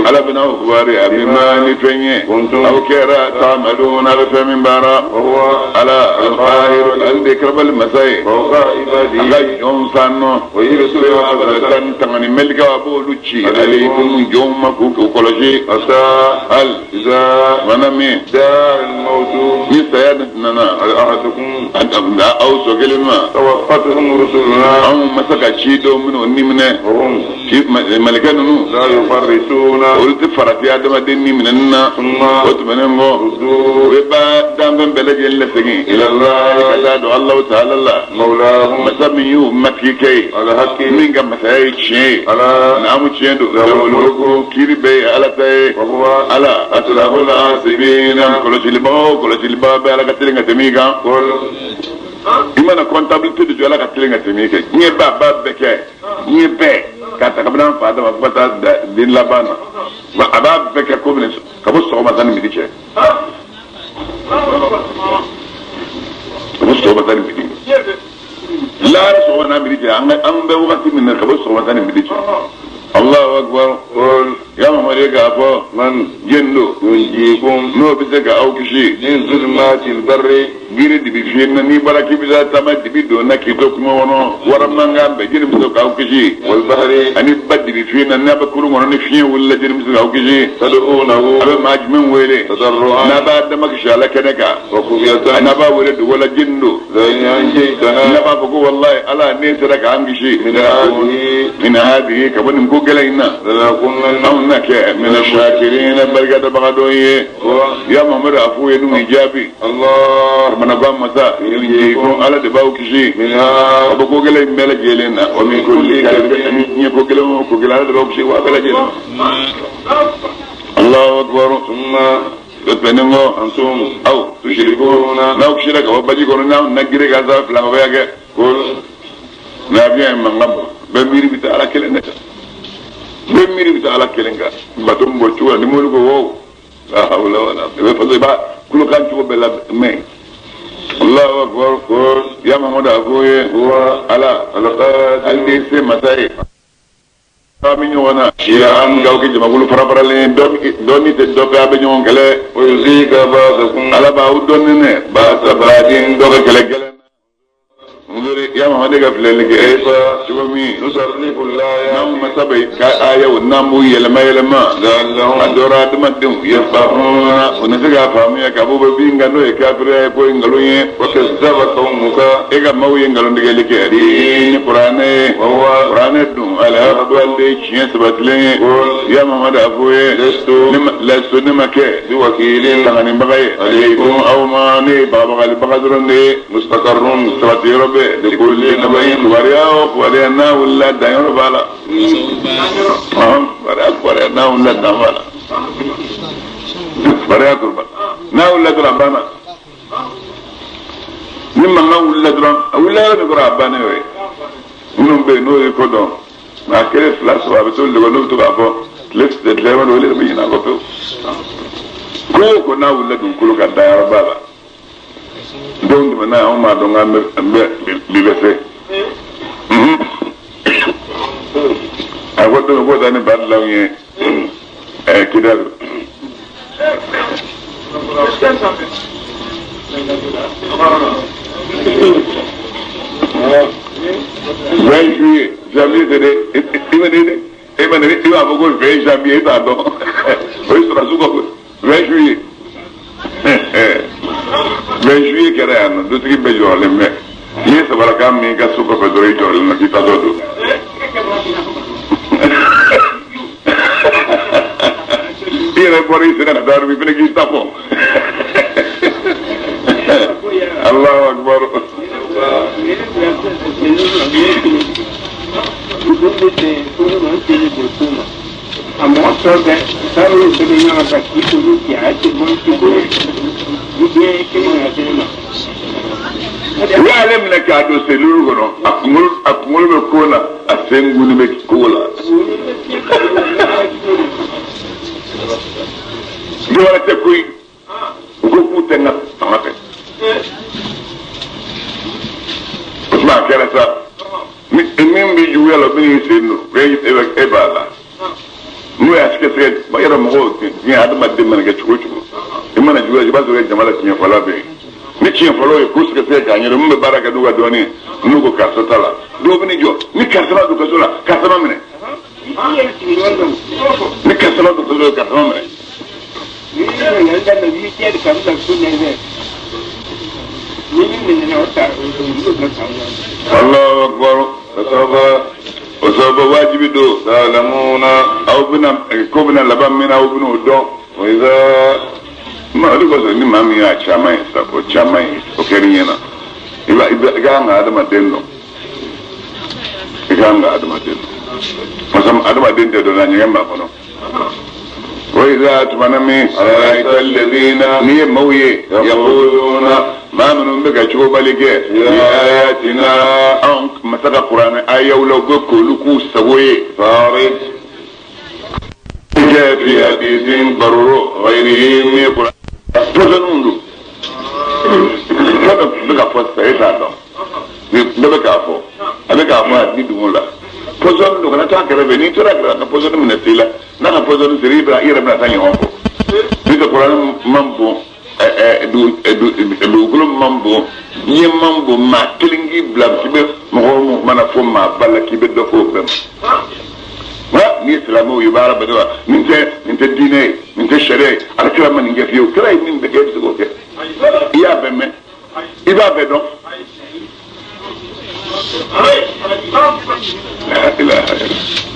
Ala bɛ n'aw kibaruya بما, ni fɛn ye, كنتم aw kɛra تعملون, a bɛ fɛn min baara. وهو Ala القاهر, ale de ye karabali masa ye فوق a عباده ka jɔn san nɔ ويرسل حفظة tan tangani mɛlikaw, a b'olu ci عليكم, jɔnw ma, k'u kɔlɔsi. حتى Hali إذا mana min جاء الموت ni saya nana على أحدكم aw sɔ kelen ma, توفتهم رسلنا anw ma se ka ci dɔw minnu ni minɛ وهم ci malikɛ ninnu, لا يفرطون. Olu tɛ farati adamaden ni minɛni na. ثم O tɛmɛnen kɔ, u ردوا bɛ ba danfɛn bɛɛ lajɛlen lasegin إلى ka الله taa don Alahu taala la, مولاهم masa min y'u matigi kɛ ye, الحق min ka masaya ye tiɲɛ ye. ألا Naamu, tiɲɛ don, له الملك, kiiri bɛɛ ye Ala ta ye. وهو Ala أسرع الحاسبين, kɔlɔsilibagaw kɔlɔsilibaga bɛɛ, Ala ka teli ka tɛmɛ i kan. قل I mana comptabilité de jɔ, Ala ka teli ka tɛmɛ i kan. Diɲɛ bɛɛ, a b'a bɛɛ kɛ, diɲɛ bɛɛ k'a ta kabini an fa dama fo ka taa den laban na, wa a b'a bɛɛ kɛ ko minɛ ka bɔ sɔgɔma sanni midi cɛ, ka bɔ sɔgɔma sanni midi, lahara sɔgɔma n'a midi cɛ, an bɛ wagati min na, ka bɔ sɔgɔma sanni midi cɛ. Allahu akbar. قل Ya Mamadu, ye k'a fɔ: من jɛn don ينجيكم n'o bɛ se ka aw kisi من ظلمات البر giri dibi fiyɛ na, n'i bɔra k'i bɛ taa taama dibi don na k'i to kungo kɔnɔ, wara mankan bɛɛ, jeli bɛ se k'aw kisi? والبحر Ani ba dibi fiɲɛ na, n'a bɛ kurun kɔnɔ, ni fiɲɛ wulila, jeli bɛ se k'aw kisi? تدعونه A bɛ maa jumɛn wele تضرعا n'a b'a dama kisi Ala kɛnɛ kan, وخفية n'a b'a wele dogo la, jeni don? لئن N'a أنجيتنا b'a fɔ ko wallahi Ala, ne sera k'an kisi من هذه من هذه, ka bɔ nin ko gɛlɛn in na, لنكونن anw na kɛ mina shakirina barika da baga dɔ ye ya Muhammadu a f'u ye n'u y'i jaabi Allah manaba masa ko ala de b'aw kisi minha a bɛ ko gɛlɛn in bɛɛ lajɛlen na wa min kulli karbin diɲɛ ko gɛlɛn o ko gɛlɛn ala de b'aw kisi wa bɛɛ lajɛlen Allahu akbar thumma tɛmɛnen kɔ antum aw tushrikuna n'aw kisira ka bɔ baji kɔnɔ n'aw na gere ka sa filankafoya kɛ qul n'abiya ye mankan bɔ bɛɛ miiri bɛ taa ala kelen de kan bɛɛ miiri bɛ taa ala kelen kan bato min bɔ cogo la ni mobili ko wow la hawla wala i bɛ faso i b'a kulokan cogo bɛɛ la mɛn Allahu akbar qul ya Muhammadu a f'o ye huwa ala al-qadir ale de ye se masa ye aw bɛ ɲɔgɔn na an k'aw kɛ jamakulu fara faralen ye dɔ ni tɛ dɔ fɛ a bɛ ɲɔgɔn kɛlɛ wa yuzika ba'dakum ala b'aw dɔn ne ba'sa ba'din dɔ ka kɛlɛ gɛlɛn na ya Muhammadu ka filɛli kɛ kayfa cogo min nusarrifu n'anw al-ayati masa bɛ ka ayaw n'an b'u yɛlɛma yɛlɛma a la'allahum dɔra adamadenw yafqahuna u na se k'a faamuya k'a fɔ bɛ bin kan n'o ye kafiriya ye k'o ye nkalon ye wa kazzaba qawmuka e ka maaw ye nkalon tigɛli kɛ ni kuranɛ ye wa huwa kuranɛ dun alhaqqu ale ye tiɲɛ sabatilen ye qul ya Muhammadu a f'o ye lastu ne ma lastu ne ma kɛ biwakilin tanganibaga ye alaykum aw ma ne ye bagabagalibaga dɔrɔn de ye mustaqarrun sabati yɔrɔ bɛ likulli naba'in kibaruya o kibaruya n'a wulila danyɔrɔ b'a la kibaruya kibaruya n'a wulila dan b'a la kibaruya kibaruya n'a wulila dɔrɔn a banna ni mankan wulila dɔrɔn a wulila yɔrɔ min kɔrɔ a bannen o ye minnu bɛ yen n'o ye ko dɔn maa kelen fila saba a bɛ t'olu de kɔ n'u bɛ to k'a fɔ tile tile olu de bɛ ɲinɛ a kɔ pewu ko o ko n'a wulila dugukolo kan danyɔrɔ b'a la don tɛmɛna anw m'a dɔn k'an bɛ bi bɛ se a ko don k'o taa ni badilanw ye Kidali vingt juillet janvier tɛ dɛ i ma ne e ma ne i b'a fɔ ko 20 janvier e t'a dɔn o ye sɔrɔdasiw ka ko 20 juillet 20 juillet kɛra yan nɔ dutigi bɛɛ jɔrɔlen bɛ n'i ye sabarakan min ka so kɔfɛ dɔrɔn i jɔrɔlen don k'i taatɔ don i yɛrɛ bɔra i sera ka taa yɔrɔ min i fana k'i ta fɔ Allahu akbar A mɔgɔ tɔ bɛɛ taara olu bɛɛ bɛ ɲɔgɔn kan k'i k'olu ci a ti bɔ i bolo ni diɲɛ ye kelen ka kelen ma. U y'ale minɛ k'a don seluru kɔnɔ a kunkolo bɛ ko la a sen gunni bɛ kogo la dɔ wɛrɛ tɛ koyi u ko k'u tɛ n ka fanga fɛ o tuma a kɛra sa ni min bɛ juguya la o bɛ n'i sen don e b'a la n'o y'a sɛgɛsɛgɛ ba yɛrɛ mɔgɔw diɲɛ adamaden mana kɛ cogo o cogo i mana juguya i b'a sɔrɔ jama la tiɲɛfɔla bɛ yen ni tiɲɛfɔlaw ye ko sɛgɛsɛgɛ k'a ɲɛdɔn min bɛ baara kɛ n'u ka dɔnni ye n'u ko karisa ta la dɔw bɛ n'i jɔ ni karisa ma don kaso la karisa ma minɛ I yɛrɛ sigiɲɔgɔn dɔ ni karisa ma don kaso la karisa ma minɛ n'i ye ɲininkali daminɛ huit heures ka bila fo neuf heures ni min minɛna o ta o b'o dɔ ta. Allahu akbar fasawfa o sababu wajibi don ta'lamuna aw bɛna ko bɛna laban min na aw bɛna o dɔn wa idha ma o de kosɔn ni maa min y'a caman ye sa o caman ye o kɛr'i ɲɛna i b'a i b'a i ka kan ka adamaden dɔn i ka kan ka adamaden dɔn parce que adamaden tɛ dɔn na ɲɛgɛn b'a kɔnɔ وإذا تمنى من رأيت الذين ني موي يقولون ما من بك شو بالك آياتنا أنك مسك القرآن آية ولو بكل سوي farid جاء في حديث ضرورو غيره من القرآن تزنون kada bɛ ka fɔ sisan e t'a dɔn bɛɛ bɛ k'a fɔ a bɛ k'a fɔ a di dugu la pɔsɔni don kana taa kɛrɛfɛ n'i tora kɛrɛfɛ ka pɔsɔni minɛ s'i la n'a ka pɔsɔni sera i bɛna i yɛrɛ bɛna taa ɲɔgɔn kɔ n'o tɛ kuranɛ man bon dugukolo man bon diɲɛ man bon maa kelen k'i bila k'i bɛ mɔgɔ o mɔgɔ mana fɔ maa ba la k'i bɛ dɔ fɔ o bɛɛ ma n'i ye silamɛw ye i b'a ala bato wa nin tɛ diinɛ ye nin tɛ sariya ye ala kira ma nin kɛ fiyewu kira ye min bɛɛ kɛ e bɛ se k'o kɛ i y'a bɛɛ mɛn i b'a bɛɛ dɔn. La ilaha illallah.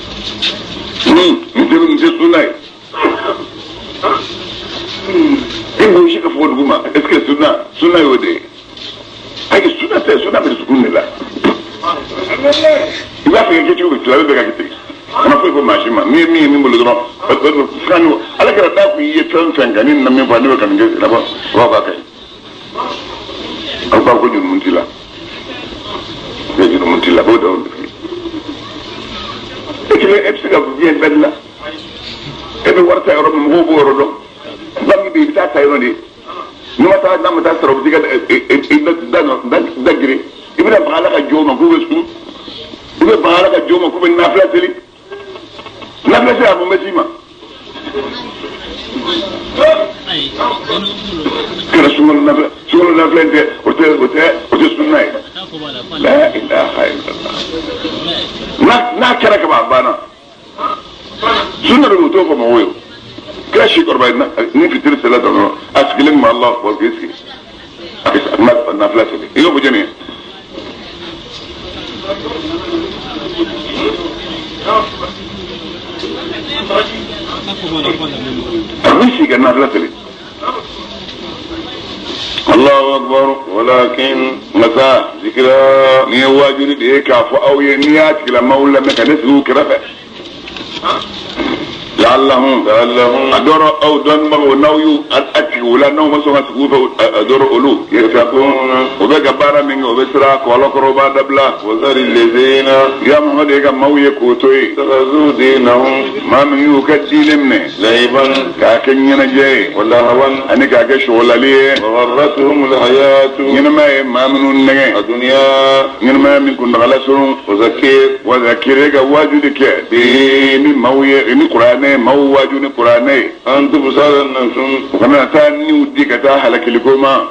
Nin tɛ sunna ye. I gosi ka fɔ dugu ma, est ce que sunna y'o de ye? Ayi, sunna tɛ, sunna bɛ dusukun de la. I b'a fɛ ka kɛ cogo min, silamɛ bɛ ka kɛ ten. A ma foyi fɔ maa si ma, n'i ye min ye min bolo dɔrɔn, ala kɛra n'a kun ye fɛn fɛn kan, ni nana min fɔ ne bɛ ka nin kɛ, silamɛ o b'a fɔ a ka ɲi. Aw b'a ko jurumu t'i la, jurumu t'i la, b'o dɔn. E kelen e bɛ se ka diɲɛ bɛɛ dilan. E bɛ wari ta yɔrɔ min, mɔgɔw b'o yɔrɔ dɔn. Banque bɛ yen, i bɛ taa ta yɔrɔ de. N'i ma taa, n'a ma taa sɔrɔ, u bɛ t'i ka da gere. I bɛna baga Ala ka jɔnw ma k'u bɛ sun. I bɛ baga Ala ka jɔnw ma k'u bɛ nafila seli. Nafila seli a mun bɛ s'i ma? Kɛra sunkalo nafila, sunkalo nafila in tɛ, o tɛ sunna ye. La ilaha illallah. N'a kɛra kaban a banna. Sunna de b'o t'o fɔ mɔgɔw ye. Kira si kɔrɔba ni fitiri sera dɔrɔn, a sigilen kun bɛ Alahu akibaru k'i sigi. A bɛ nafila seli. I y'o fɔ jɔnni ye? A bɛ sigi ka nafila seli. Allahu akbar. Walakin masa zikira ni ye waajuli de ye k'a fɔ aw ye, n'i y'a tigilamaaw lamɛn ka ne sigi u kɛrɛfɛ. La'allahum a dɔrɔ aw dɔnnibagaw n'aw y'u a tigi u la, n'aw ma sɔn ka sigi u fɛ, a dɔrɔ olu yattaqun o bɛ ka baara min kɛ, o bɛ siran kɔlɔlɔ kɔrɔ, o b'a dabila. Wazari lezina ya Muhamadu, e ka maaw ye k'o to yen. Ittakhadhu dinahum maa min y'u ka diinɛ minɛ la'iban k'a kɛ ɲɛnajɛ ye, wa lahawan ani k'a kɛ sɔgɔlali ye. Wa gharratuhum alhayatu ɲɛnamaya ye maa minnu nɛgɛn, adunya ɲɛnamaya min kuntagala surun. Wa zakir, e ka waajuli kɛ ni maaw ye, ni kuranɛ maaw waaju ni kuranɛ ye. An tubsara nafsun u kana taa niw di ka taa halakiliko ma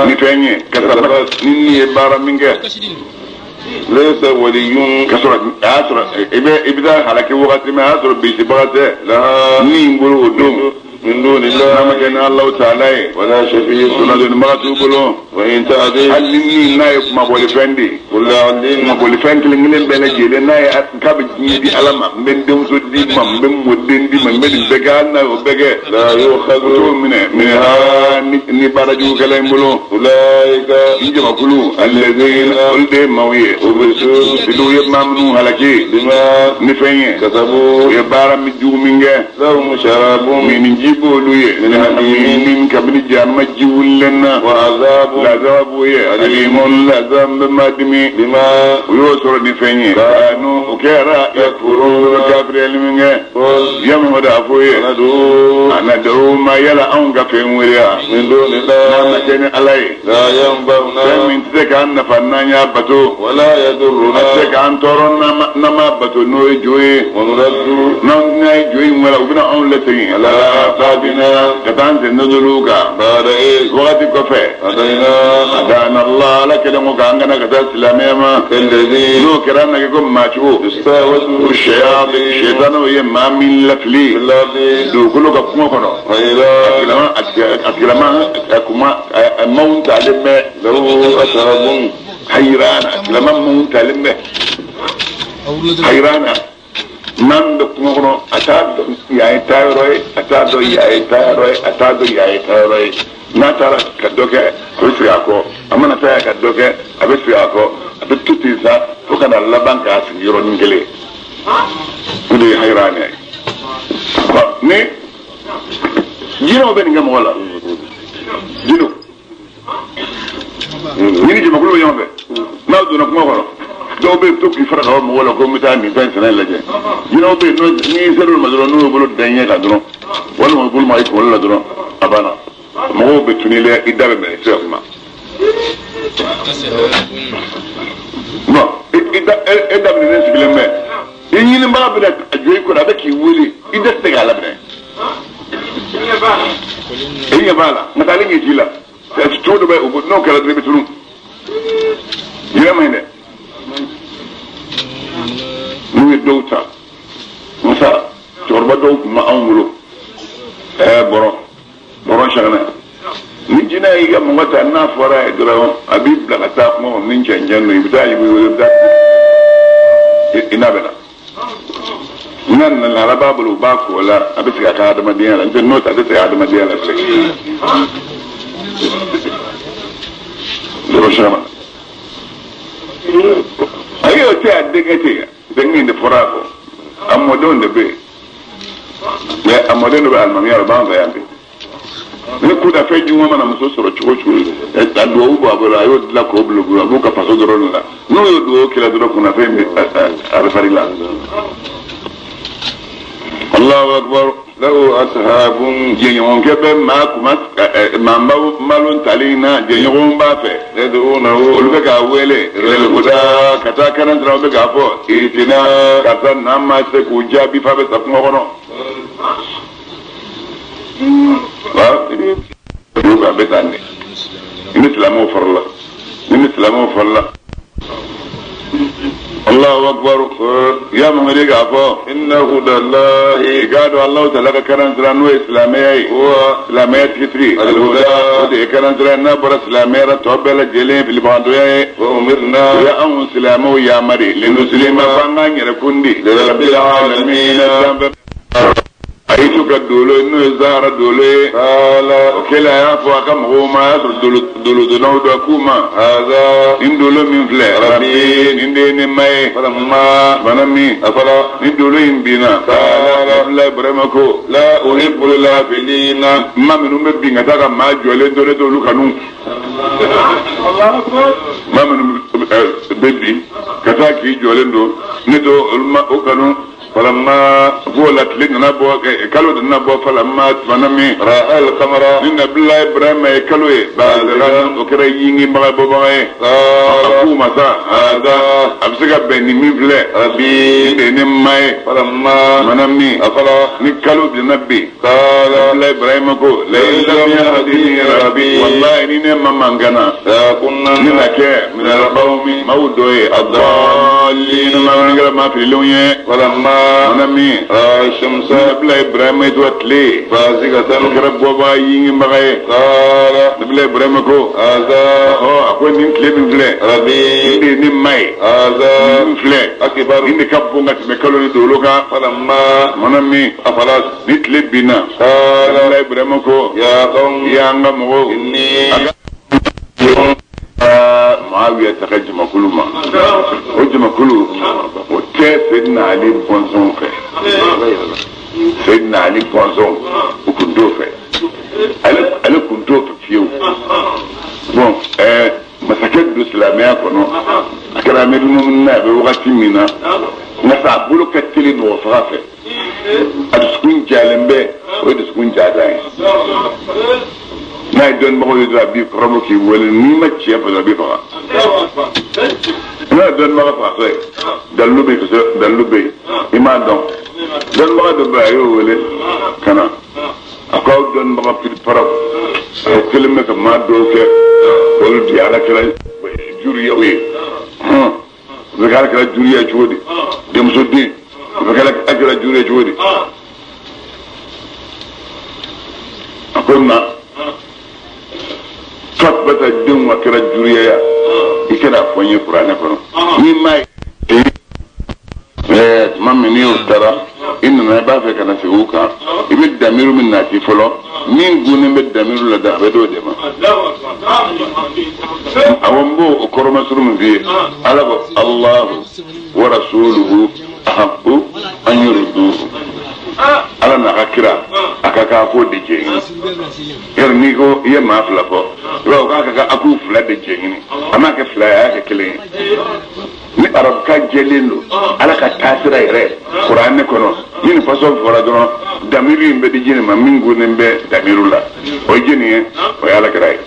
ni fɛn ye, ka sɔrɔ ni ni ye baara min kɛ. Laysa waliyyun ka sɔrɔ a y'a sɔrɔ i bɛ taa halaki wagati min, a y'a sɔrɔ bisibaga tɛ ni n bolo o don. Min dunillah n'a ma kɛ ni Alahu taala ye. Wala shafi'un sunnadonbaga t'u bolo. Wa in ta'dil hali ni n'a ye kumabɔlifɛn di, kumabɔlifɛn kelen kelen bɛɛ lajɛlen n'a ye k'a bɛ diɲɛ di Ala ma, n bɛ n denmuso di ma, n bɛ n mɔden di ma, n bɛ nin bɛɛ kɛ, hali n'a y'o bɛɛ kɛ, la yu'khadhu o t'o minɛ minha ni baara jugukɛla in bolo. Ulaika n jamakulu alladhina olu de ye maaw ye, ublisu olu ye maa minnu halaki bima ni fɛn ye, kasabu u ye baara min jugu min kɛ. Lahum sharabun min ji b'olu ye, min kabini jahanama ji wulilen na. Wa azabun lazabu ye, alimun lazab bɛ maa dimi bima u y'o sɔrɔ ni fɛn ye. Kanu o kɛra yakfurun kafiriyali min kɛ. Ya Muhamadu a fɔ ye, ana da'u ma yala anw ka fɛn wele wa min dunillah n'a ma kɛ ni Ala ye, la yanfa'una fɛn min tɛ se k'an nafa n'an y'a bato, wala yadurruna a tɛ se k'an tɔɔrɔ n'an m'a bato, n'o ye jo ye. Wa nuraddu n'an ye jo in wele, u bɛna anw lasegin ala aqabina ka taa an sen dɔdɔliw kan ba'da iz wagati kɔfɛ. Hadaina Adana Allah ala kɛlen ko k'an kana ka taa silamɛya ma. Kalladhi n'o kɛra an na kɛ ko maa cogo istahwathu shayatin shetanaw ye maa min lafili fil ardi dugukolo ka kungo kɔnɔ. Hayra A tigilama a kuma a maaw talen bɛ lahu ashabun hayrana, a tigilama maaw talen bɛ hayrana. Maa min bɛ kungo kɔnɔ, a t'a dɔn yan ye taayɔrɔ ye, a t'a dɔn yan ye taayɔrɔ ye, a t'a dɔn yan ye taayɔrɔ ye. N'a taara ka dɔ kɛ, a bɛ segin a kɔ. A mana taa yan ka dɔ kɛ, a bɛ segin a kɔ. A bɛ to ten sa fo ka na laban k'a sigi yɔrɔnin kelen. O de ye hayrana ye. Ni jinɛw bɛ nin kɛ mɔgɔ la, jinɛw ni jamakulu bɛ ɲɔgɔn fɛ, n'aw donna kungo kɔnɔ, dɔw bɛ yen to k'i fara ka bɔ mɔgɔw la ko n bɛ taa nin fɛn sɛnɛ lajɛ. Jinɛw bɛ yen, n'i sera olu ma dɔrɔn, n'u y'u bolo da i ɲɛ kan dɔrɔn, walima u bolo ma i kunkolo la dɔrɔn, a banna. Mɔgɔw bɛ tunu i la, i da bɛ minɛ, i tɛ se ka kuma. Bon, e da minɛnen sigilen bɛ, i ɲinibaga bɛna a jɔ i kɔrɔ, a bɛ k'i wele, i da tɛ se k'a laminɛ. I ɲɛ b'a la, nka ale ɲɛ t'i la. Cogo dɔ bɛ n'o kɛra dɔrɔn i bɛ tunun. Jinɛ man ɲi dɛ. N'u ye dɔw ta, musa cɛkɔrɔba dɔw tun bɛ anw bolo, bɔrɔ sɛgɛnɛ. Ni jinɛ y'i ka mɔgɔ ta, n'a fɔra ye dɔrɔn, a b'i bila ka taa kungo kɔnɔ ni cɛncɛn don, i bɛ taa i bɛ wele, i bɛ taa i n'a bɛ na. N'a nana ala b'a bolo u b'a ko la a bɛ se ka kɛ adamadenya la n'o tɛ n'o tɛ a tɛ se ka adamadenya la bilen. Ayi o tɛ a denkɛ ten denkɛ in de fɔra a kɔ a mɔdenw de bɛ yen mɛ a mɔden dɔ bɛ alimamiya la o b'an fɛ yan bi. Ni kuda fɛn juguman mana muso sɔrɔ cogo cogo a duwawu b'a bolo a y'o dilan k'o bila u bolo a b'u ka faso dɔrɔn de la n'o y'o duwawu kɛla dɔrɔn kunnafɛn bɛ a bɛ fari la. Allahu akbar lahu ashabun jɛɲɔgɔnkɛ bɛ maa kuma maa malo tali na jɛɲɔgɔn b'a fɛ yad'unahu olu bɛ k'a wele ilal-huda ka taa kanan sira bɛ k'a fɔ itina karisa n'an ma se k'u jaabi f'a bɛ sa kungo kɔnɔ. A bɛ tan de i ni silamɛw farala i ni silamɛw farala. Allahu akbar ya Mamadi k'a fɔ inna hudallahi i k'a dɔn Alahu taala ka kalan sira n'o ye silamɛya ye huwa silamɛya tigitigi al-huda o de ye kalan sira n'a bɔra silamɛya la tɔ bɛɛ lajɛlen filibagantɔya ye wa umirna o ye anw silamɛw yamari linusilima f'an k'an yɛrɛ kundi lirabbil alamin sanfɛ a y'i to ka dolo n'o ye zahara dolo ye qala o kɛlen a y'a fɔ a ka mɔgɔw ma a y'a sɔrɔ dolodonnaw dɔ k'u ma hadha nin dolo min filɛ rabbi nin de ye ne ma ye falamma bana min afala ni dolo in binna qala Abdoulaye Ibrahima ko la uhibbu al-afilina maa minnu bɛ bin ka taa ka maa jɔlen to ne t'olu kanu maa minnu bɛ bin ka taa k'i jɔlen to ne t'olu ma o kanu. falamma fo la tile nana bɔ kalo nana bɔ falamma tumana min ra'a al-qamara ni Nabila Ibrahima ye kalo ye bazigan o kɛra yingibaga bɔbaga ye a k'u ma sa hadha a bɛ se ka bɛn ni min filɛ rabbi nin de ye ne ma ye falamma tumana min afala ni kalo nana bin qala Nabila Ibrahima ko la in lam yahdini rabbi wallahi ni ne ma mankana la kunna ne na kɛ minal qawmi maaw dɔ ye ad-dallin maa minnu kɛra maa fililenw ye falamma tumana min ra'a shamsa Nabila Ibrahima ye tora tile bazigatan o kɛra bɔbaga yingibaga ye qala Nabila Ibrahima ko hadha ɔ a ko nin tile min filɛ rabbi nin de ye ne ma ye hadha nin filɛ akbar nin de ka bon ka tɛmɛ kalo ni dolo kan falamma tumana min afalat ni tile binna qala Nabila Ibrahima ko ya qawm y'an ka mɔgɔw inni a ka Muawiya ta ka jamakulu ma o jamakulu o tɛ Seydina Ali bɔnsɔnw fɛ Seydina Ali bɔnsɔnw o kun t'o fɛ ale kun t'o fɛ fiyewu bon masakɛ don silamɛya kɔnɔ a kɛra amiru mumina a bɛ wagati min na nka sa a bolo ka teli mɔgɔ faga fɛ a dusukun jalen bɛ o ye dusukun jadan ye n'a ye dɔnnibagaw ye dɔrɔn a b'i kɔrɔbɔ k'i wele n'i ma tiɲɛ fɔ dɔrɔn a b'i faga n'a ye dɔnnibaga fagatɔ ye dalilu bɛ yen kosɛbɛ dalilu bɛ yen i m'a dɔn dɔnnibaga dɔ bɛ yen a y'o wele ka na a ko aw dɔnnibaga piriparaw aw kelen bɛ ka maa dɔw kɛ olu di ala kɛra juriyaw ye u bɛ kɛ ala kɛra juriya cogo di denmuso den u bɛ kɛ ala kɛra juriya cogo di a ko na Fatumata denw ka kɛra juriya ya i kana fɔ n ye kuranɛ kɔnɔ n'i ma ye tuma min n'i y'o taara i nana i b'a fɛ ka na segin o kan i bɛ damiru min nati fɔlɔ min gunnen bɛ damiru la da a bɛ d'o de ma awɔ n b'o kɔrɔmasuru min f'i ye ala ko Alahu wa rasuluhu ahabu an yurduhu ala n'a ka kira a ka k'a k'o de jɛ ɲini yɔrɔ n'i ko i ye maa fila fɔ i b'a fɔ k'a ka kan a k'u fila de jɛ ɲini a m'a kɛ fila ye a y'a kɛ kelen ye ni arabukan jɛlen don ala ka taasira yɛrɛ kuranɛ kɔnɔ ni nin fasɔn fɔra dɔrɔn damiru in bɛ di jɛni ma min gunnen bɛ damiru la o ye jɛni ye o ye ala kira ye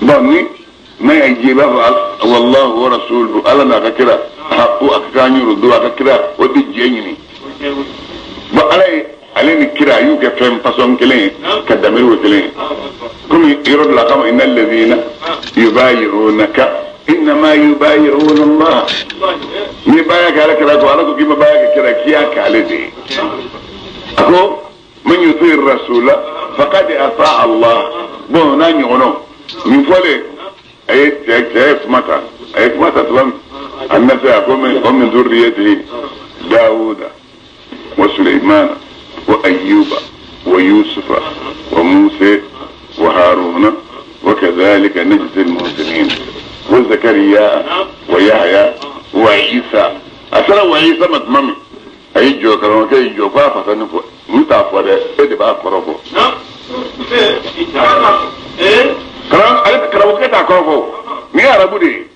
bon ni n'a y'a jɛ i b'a fɔ wallahu wa rasuluhu ala n'a ka kira ko a ka kan yɔrɔ don a ka kira o de jɛ ɲini bon ala ye ale ni kira a y'u kɛ fɛn fasɔn kelen ye ka damiru kɛ kelen ye komi yɔrɔ dɔ la kama inna alladhina yubayi'unaka innama yubayi'una Allah n'i baara kɛ ala kira ko ala ko k'i ma baara kɛ kira k'i y'a kɛ ale de ye a ko man yuti rasula faqad ata Allah bon n'a ɲɔgɔnnaw nin fɔlen a ye cɛ ye kuma ta a ye kuma ta tuma min a nana se a ko min zurriyatihi Dawuda wa Suleimana wa Ayyuba wa Yusufa wa Musa wa Haruna wa kadhalika najzi al-muhsinin wa Zakariya wa Yahya wa Isa. A sera wa Isa ma tuma min, a y'i jɔ, karamɔgɔkɛ y'i jɔ ko a fasa ni fɔ n t'a fɔ dɛ, e de b'a kɔrɔ fɔ. Ale karamɔgɔkɛ t'a kɔrɔ fɔ, nin ye arabu de ye.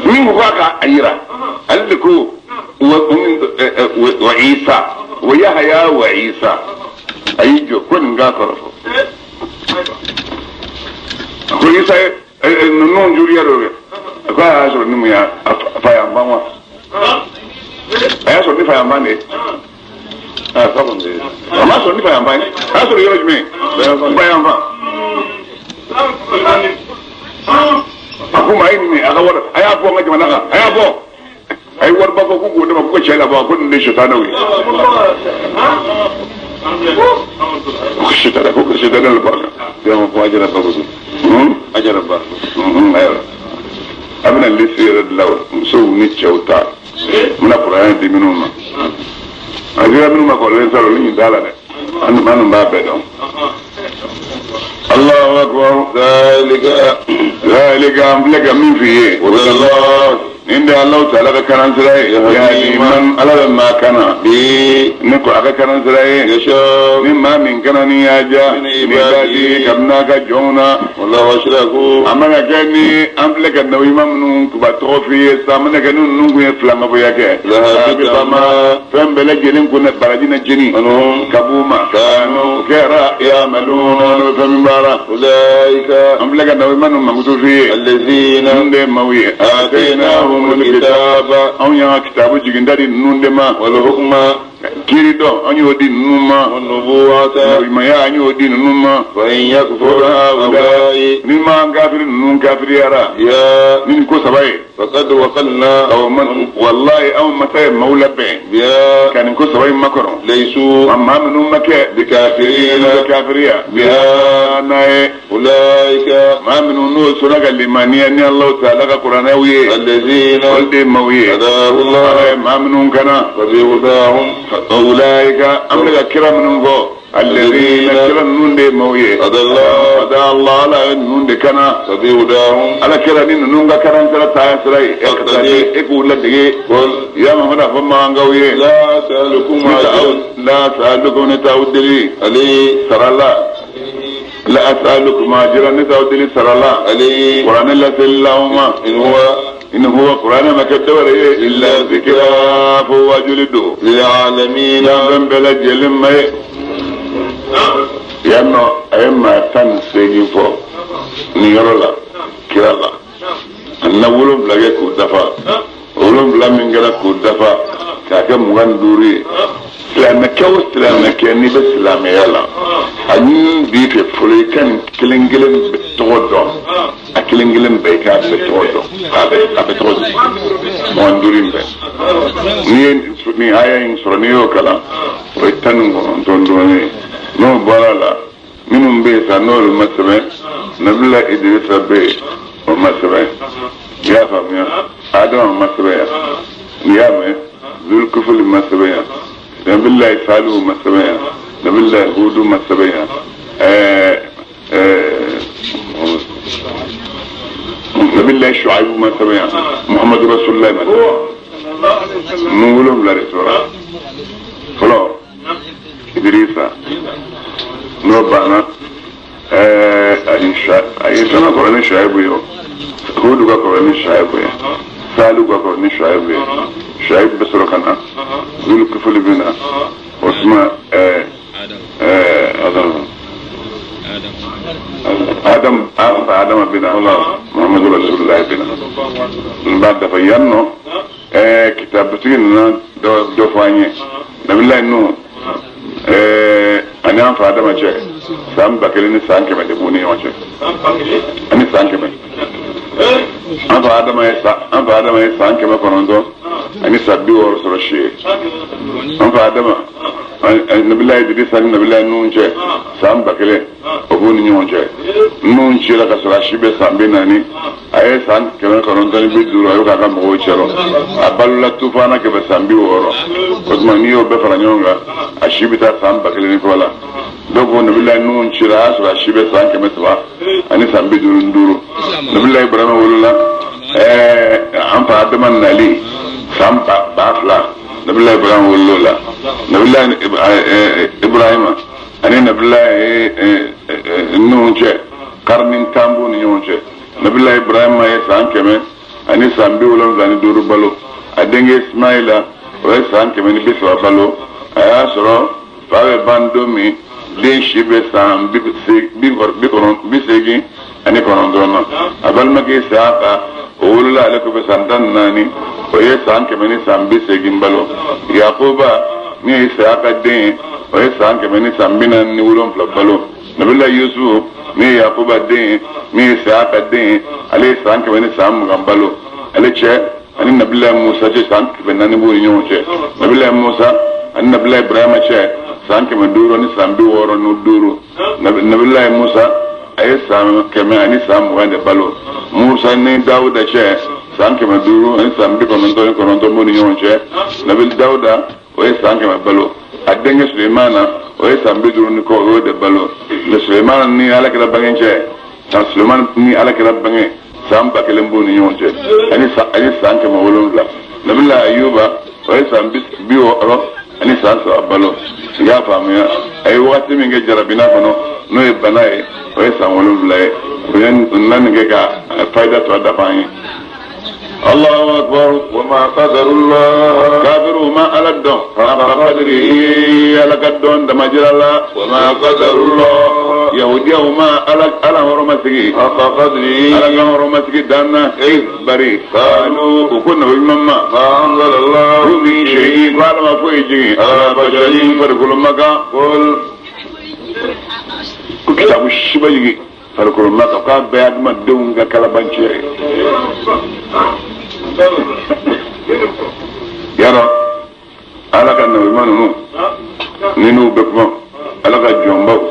Min ko k'a ka a yira, ale de ko wa Isa wa Yahya wa Isa. A y'i jɔ ko nin k'a kɔrɔ fɔ. A ko Isa ye ninnu juriya dɔ kɛ. A ko a y'a sɔrɔ ni mun y'a fa y'an ban wa? A y'a sɔrɔ ni fa y'an ban de ye. A fa kɔni de ye. A m'a sɔrɔ ni fa y'an ban ye. A y'a sɔrɔ yɔrɔ jumɛn? Ba y'an fan. A ko maa ye nin a ka wari, a y'a bɔ an ka jamana kan, a y'a bɔ. A ye wariba fɔ ko k'o d'a ma ko ka cɛ labɔ, a ko nin de ye sitanɛw ye. Ko sitanɛ, ko sitanɛ bɛ bɔ a kan. Ko a jara ba kojugu. A jara ba. Ayiwa. A bɛna lisi yɛrɛ dilan musow ni cɛw ta. N bɛna kuranɛ di minnu ma. A dira minnu ma kɔrɔlen sa, olu ɲin t'a la dɛ. An dun b'a bɛɛ dɔn. Allahu akbar. Zalika. Zalika an filɛ ka min f'i ye. Wallah. Nin de Alahu taala ka kalan sira ye. Yahdi man Ala bɛ maa kana. Bi. Ne ko a ka kalan sira ye. Yasha. Ni maa min kana ni y'a diya. Min Ni ibadi kabini a ka jɔnw na. Wallahu ashraku. A mana kɛ ni an filɛ ka nabi ɲuman minnu kuba tɔgɔ f'i ye sa, a mana kɛ ni ninnu kun ye filankafoya kɛ. Lahabita ma. Fɛn bɛɛ lajɛlen kun na baraji na jeni. Anhum. Ka b'u ma. Kanu. O kɛra ya'maluna n'o bɛ fɛn min baara. Ulaika. An filɛ ka nabi ɲuman ninnu mankutu f'i ye. Allazina. Ninnu de ye maaw ye. Atainahum alkitaba. Anw y'an ka kitabu jiginta di ninnu de ma. Wal hukma. Kiiri dɔn an y'o di ninnu ma. Wan nubuwata. Ɲumanya an y'o di ninnu ma. Wa in yakfur haula'i. Ni ma kafiri ninnu kafiriyara. Ya. Ni nin ko saba ye. Faqad waqalna. Aw man wallahi anw masa ye maaw labɛn. Biha. Ka nin ko saba in makɔnɔ. Laysu. A maa minnu ma kɛ. Bikafirina. Bɛ kafiriya. Biha. N'a ye. Ulaika. Maa minnu n'o sɔnna ka limaniya ni Alahu taala ka kuranɛw ye. Allazina. Olu de ye maaw ye. Hadahu Allah. Ala ye maa minnu kana. Wa bi hudahum. Ulaika an bɛ ka kira minnu fɔ. Allazina kira ninnu de ye maaw ye. Hadallahu. Hada Allah Ala ye ninnu de kana. Wa bi hudahum. Ala kira ni ninnu ka kalan sira taa sira ye. E k'u ladege. Qul. Ya Muhammad a fɔ makankaw ye. La as'alukum ajran. La as'alukum ne t'aw deli. Alayhi. Sara la. La as'alukum ajran ne t'aw deli sara la. Alayhi. Kuranɛ laseli la aw ma. In huwa. In huwa kuranɛ ma kɛ dɔwɛrɛ ye. Illa zikra fo wajuli don. Lil alamin. Fɛn bɛɛ lajɛlen ma ye. Yan nɔ a ye maa 18 fɔ nin yɔrɔ la kira la. A nana 7 kɛ k'o dafa. 7 min kɛra k'o dafa k'a kɛ 25 ye. Silamɛkɛ o silamɛkɛ n'i bɛ silamɛya la, a ɲini b'i fɛ fɔlɔ i ka nin kelen kelen bɛɛ tɔgɔ dɔn. A kelen kelen bɛɛ i k'a bɛɛ tɔgɔ dɔn. A bɛɛ tɔgɔ dɔn. 25 in bɛɛ. N'i ye nin haya in sɔrɔ n'i y'o kalan, o ye 19 dɔɔnin ye. N'o bɔra la, minnu bɛ yen sa n'olu ma sɛbɛn, Nabila Idirisa bɛ yen, o ma sɛbɛn. I y'a faamuya? Adama ma sɛbɛn yan. N'i y'a mɛn, Zulkifili ma sɛbɛn yan. Nabila Salihu ma sɛbɛn yan. Nabila Hudu ma sɛbɛn yan. Nabila Shuaibu ma sɛbɛn yan. Muhammadu Rasulullah ma sɛbɛn yan. Ninnu 7 de tora. Fɔlɔ Idirisa n'o banna, a ye fɛn ka kɔrɔ ni Shuaibu ye o. Hudu ka kɔrɔ ni Shuaibu ye. Salihu ka kɔrɔ ni Shuaibu ye. Shuaibu bɛ sɔrɔ ka na. Zulkifili bɛ na. O tuma Adam Adama bɛ na. Muhammadu Rasulullah bɛ na. N b'a dafa yan nɔ. Kitabutigi nana dɔ fɔ an ye. Nabilayi Nuhu ani an fa Adama cɛ san 1000 ni san 100 de b'u ni ɲɔgɔn cɛ. Ani san 100. An fa Adama ye san 900 ani san 60 sɔrɔ si ye. An fa Adama Nabila Idrisa ni Nabila Nuhun cɛ san 1000 o b'u ni ɲɔgɔn cɛ. Nuhun cira ka sɔrɔ a si bɛ san 40, a ye san 950 a y'o k'a ka mɔgɔw cɛrɔ. A balola tufana 160. O tuma n'i y'o bɛɛ fara ɲɔgɔn kan, a si bɛ taa san 1000 ni kɔ la. Donc Nabila Nuhun cira a y'a sɔrɔ a si bɛ san 355. Nabila Ibrahima wolola an fa Adama nali san 2000. Nabila Ibrahima wolola la. Nabila Ibrahima ani Nabila Nuhun cɛ karni 10 b'u ni ɲɔgɔn cɛ. Nabila Ibrahima ye san 175 balo. A denkɛ Ismaila o ye san 130 balo. A y'a sɔrɔ fa bɛ ban don min, den si bɛ san 89 na. A balimakɛ Isaka o wolola ale kɔfɛ san 14, o ye san 180 balo. Yakuba min ye Isaka den ye, o ye san 147 balo. Nabila Yusuf min ye Yakuba den ye, min ye Isaka den ye, ale ye san 120 balo. Ale cɛ ani Nabila Musa cɛ san 400 b'u ni ɲɔgɔn cɛ. Nabila Musa ani Nabila Ibrahima cɛ san 565. Nabila Musa a ye san 120 de balo. Musa ni Dawuda cɛ san 599 b'u ni ɲɔgɔn cɛ. Nabila Dawuda o ye san 100 balo. A denkɛ Sulemana o ye san 50 ni kɔ, o y'o de balo. Mɛ Sulemana ni Ala kɛra bange cɛ, san Sulemana ni Ala kɛra bange san 1000 b'u ni ɲɔgɔn cɛ ani san 700. Nabila Ayuba o ye san 63 balo. I y'a faamuya, a ye wagati min kɛ jarabina kɔnɔ n'o ye bana ye, o ye san 7 ye. O ye na nin kɛ ka fayida tɔ dafa an ye. Allahu akbar. Wa ma qadarullah. Kafiru ma ala dɔn. Haqqa qadrihi, ala ka dɔn damajira la. Wa ma qadarullah. Yahudiyaw ma ala hɔrɔma sigi. Haqqa qadrihi, ala ka hɔrɔma sigi dan na. Bari qalu u ko nabi ɲuman ma. Ma anzalallahu min shay'in, ko ala ma foyi jigin ala basharin farikolo ma kan. Qul ko kitabu si ma jigin farikolo ma kan, k'a bɛɛ ye adamadenw ka kalabanciya ye. Yarɔ ala ka nabiɲuman ninnu ni n'u bɛ kuma, ala ka jɔnbaw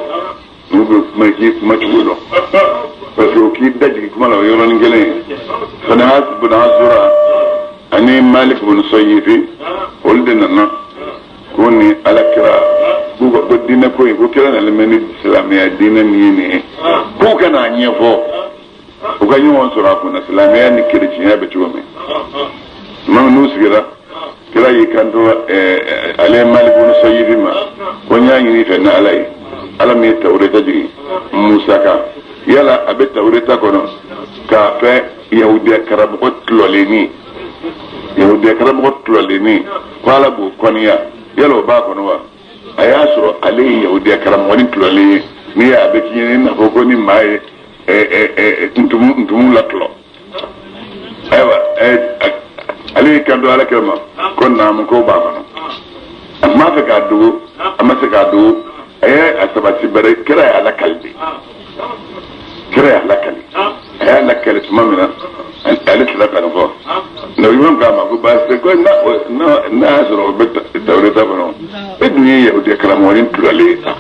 n'u bɛ kuma, k'i kuma cogo dɔn, parce que o k'i da jigin kuma la o yɔrɔnin kelen ye. Fanahas bin Asura ani Malik bin Sayyifi olu de nana ko ni ala kira k'u ka ko diinɛ ko in ko kira nalen bɛ ni silamɛya diinɛ min ye nin ye, k'u ka n'a ɲɛfɔ u ka ɲɔgɔn sɔrɔ a kunna silamɛya ni kerecɛnya bɛ cogo min. Maa n'u sigira, kira y'i kanto ale Malik bin Sayyifi ma ko n y'a ɲini i fɛ ni ala ye, ala min ye Tawureta jigin Musa kan, yala a bɛ Tawureta kɔnɔ k'a fɛ yahudiya karamɔgɔ tulɔlenni, yahudiya karamɔgɔ tulɔlenni ko ala b'o kɔniya, yala o b'a kɔnɔ wa? A y'a sɔrɔ ale ye yahudiya karamɔgɔ ni tulɔlen ye, n'i y'a bɛ k'i ɲɛna i n'a fɔ ko ni maa ye ntumu latulɔ. Ayiwa ale y'i kanto ala kira ma ko naamu ko b'a kɔnɔ. A tun b'a fɛ k'a dogo, a ma se k'a dogo, a ye a sabati bari kira y'a lakali de. Kira y'a lakali, a y'a lakali tuma min na ale tilala ka nin fɔ. Nabi ɲuman k'a ma ko baasi tɛ, ko n'a y'a sɔrɔ o bɛ Tawureta kɔnɔ, e dun ye yahudiya karamɔgɔ ni tulɔlen ye sa.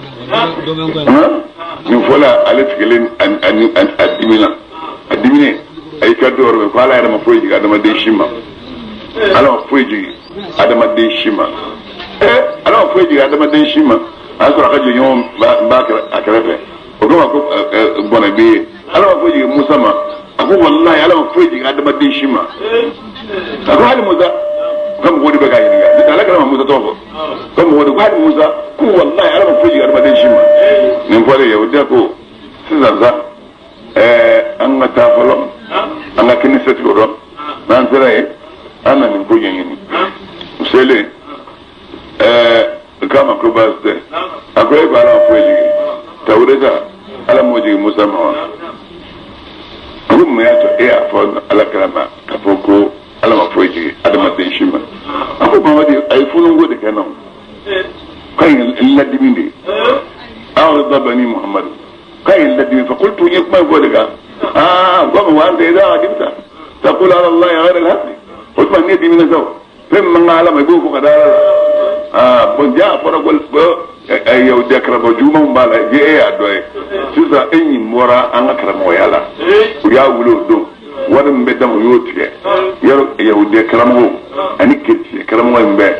Nin fɔla ale sigilen a dimina, a diminen a y'i kanto yɔrɔ min ko ala yɛrɛ ma foyi jigin adamaden si ma, ala ma foyi jigin adamaden si ma, ala ma foyi jigin adamaden si ma. A y'a sɔrɔ a ka jɛɲɔgɔn b'a a kɛrɛfɛ, o kama ko bɔnɛ b'i ye. Ala ma foyi jigin Musa ma, a ko walahi ala ma foyi jigin adamaden si ma. A ko hali Musa, ko mɔgɔw de bɛ k'a ɲininka, n'o tɛ ala kɛra ma Musa tɔgɔ fɔ, ko mɔgɔw de ko hali Musa, ko walahi ala ma foyi jigin adamaden si ma. Nin fɔlen yahudiya ko sisan sa an ka taa fɔlɔ, an ka kini sɛtigiw dɔn, n'an sera yen an na nin ko ɲɛɲini. U selen k'a ma ko baasi tɛ, a ko e ko ala ma foyi jigin Tawureta, ala m'o jigin Musa ma wa? A ko mun y'a to e y'a fɔ ala kira ma k'a fɔ ko ala ma foyi jigin adamaden si ma? A ko Mamadi a ye fununko de kɛ n na o, k'a ye n ladimi de, aw bani Muhammadu k'a ye n ladimi fa qultu n ye kuma in fɔ de kan. Aa ko wa anta idha ghadibta taqulu ala Allahi ghayra al-haqqi, o tuma ne dimina sa o, fɛn min man kan ala ma i b'o fɔ ka da ala la. Aa bon ja a fɔra ko yahudiya karamɔgɔ jugumanw b'a la e y'a dɔ ye sisan e ɲin bɔra an ka karamɔgɔya la u y'a wuli o don wari min bɛ d'a ma u y'o tigɛ yɔrɔ yahudiya karamɔgɔw ani kerecɛn karamɔgɔ in bɛɛ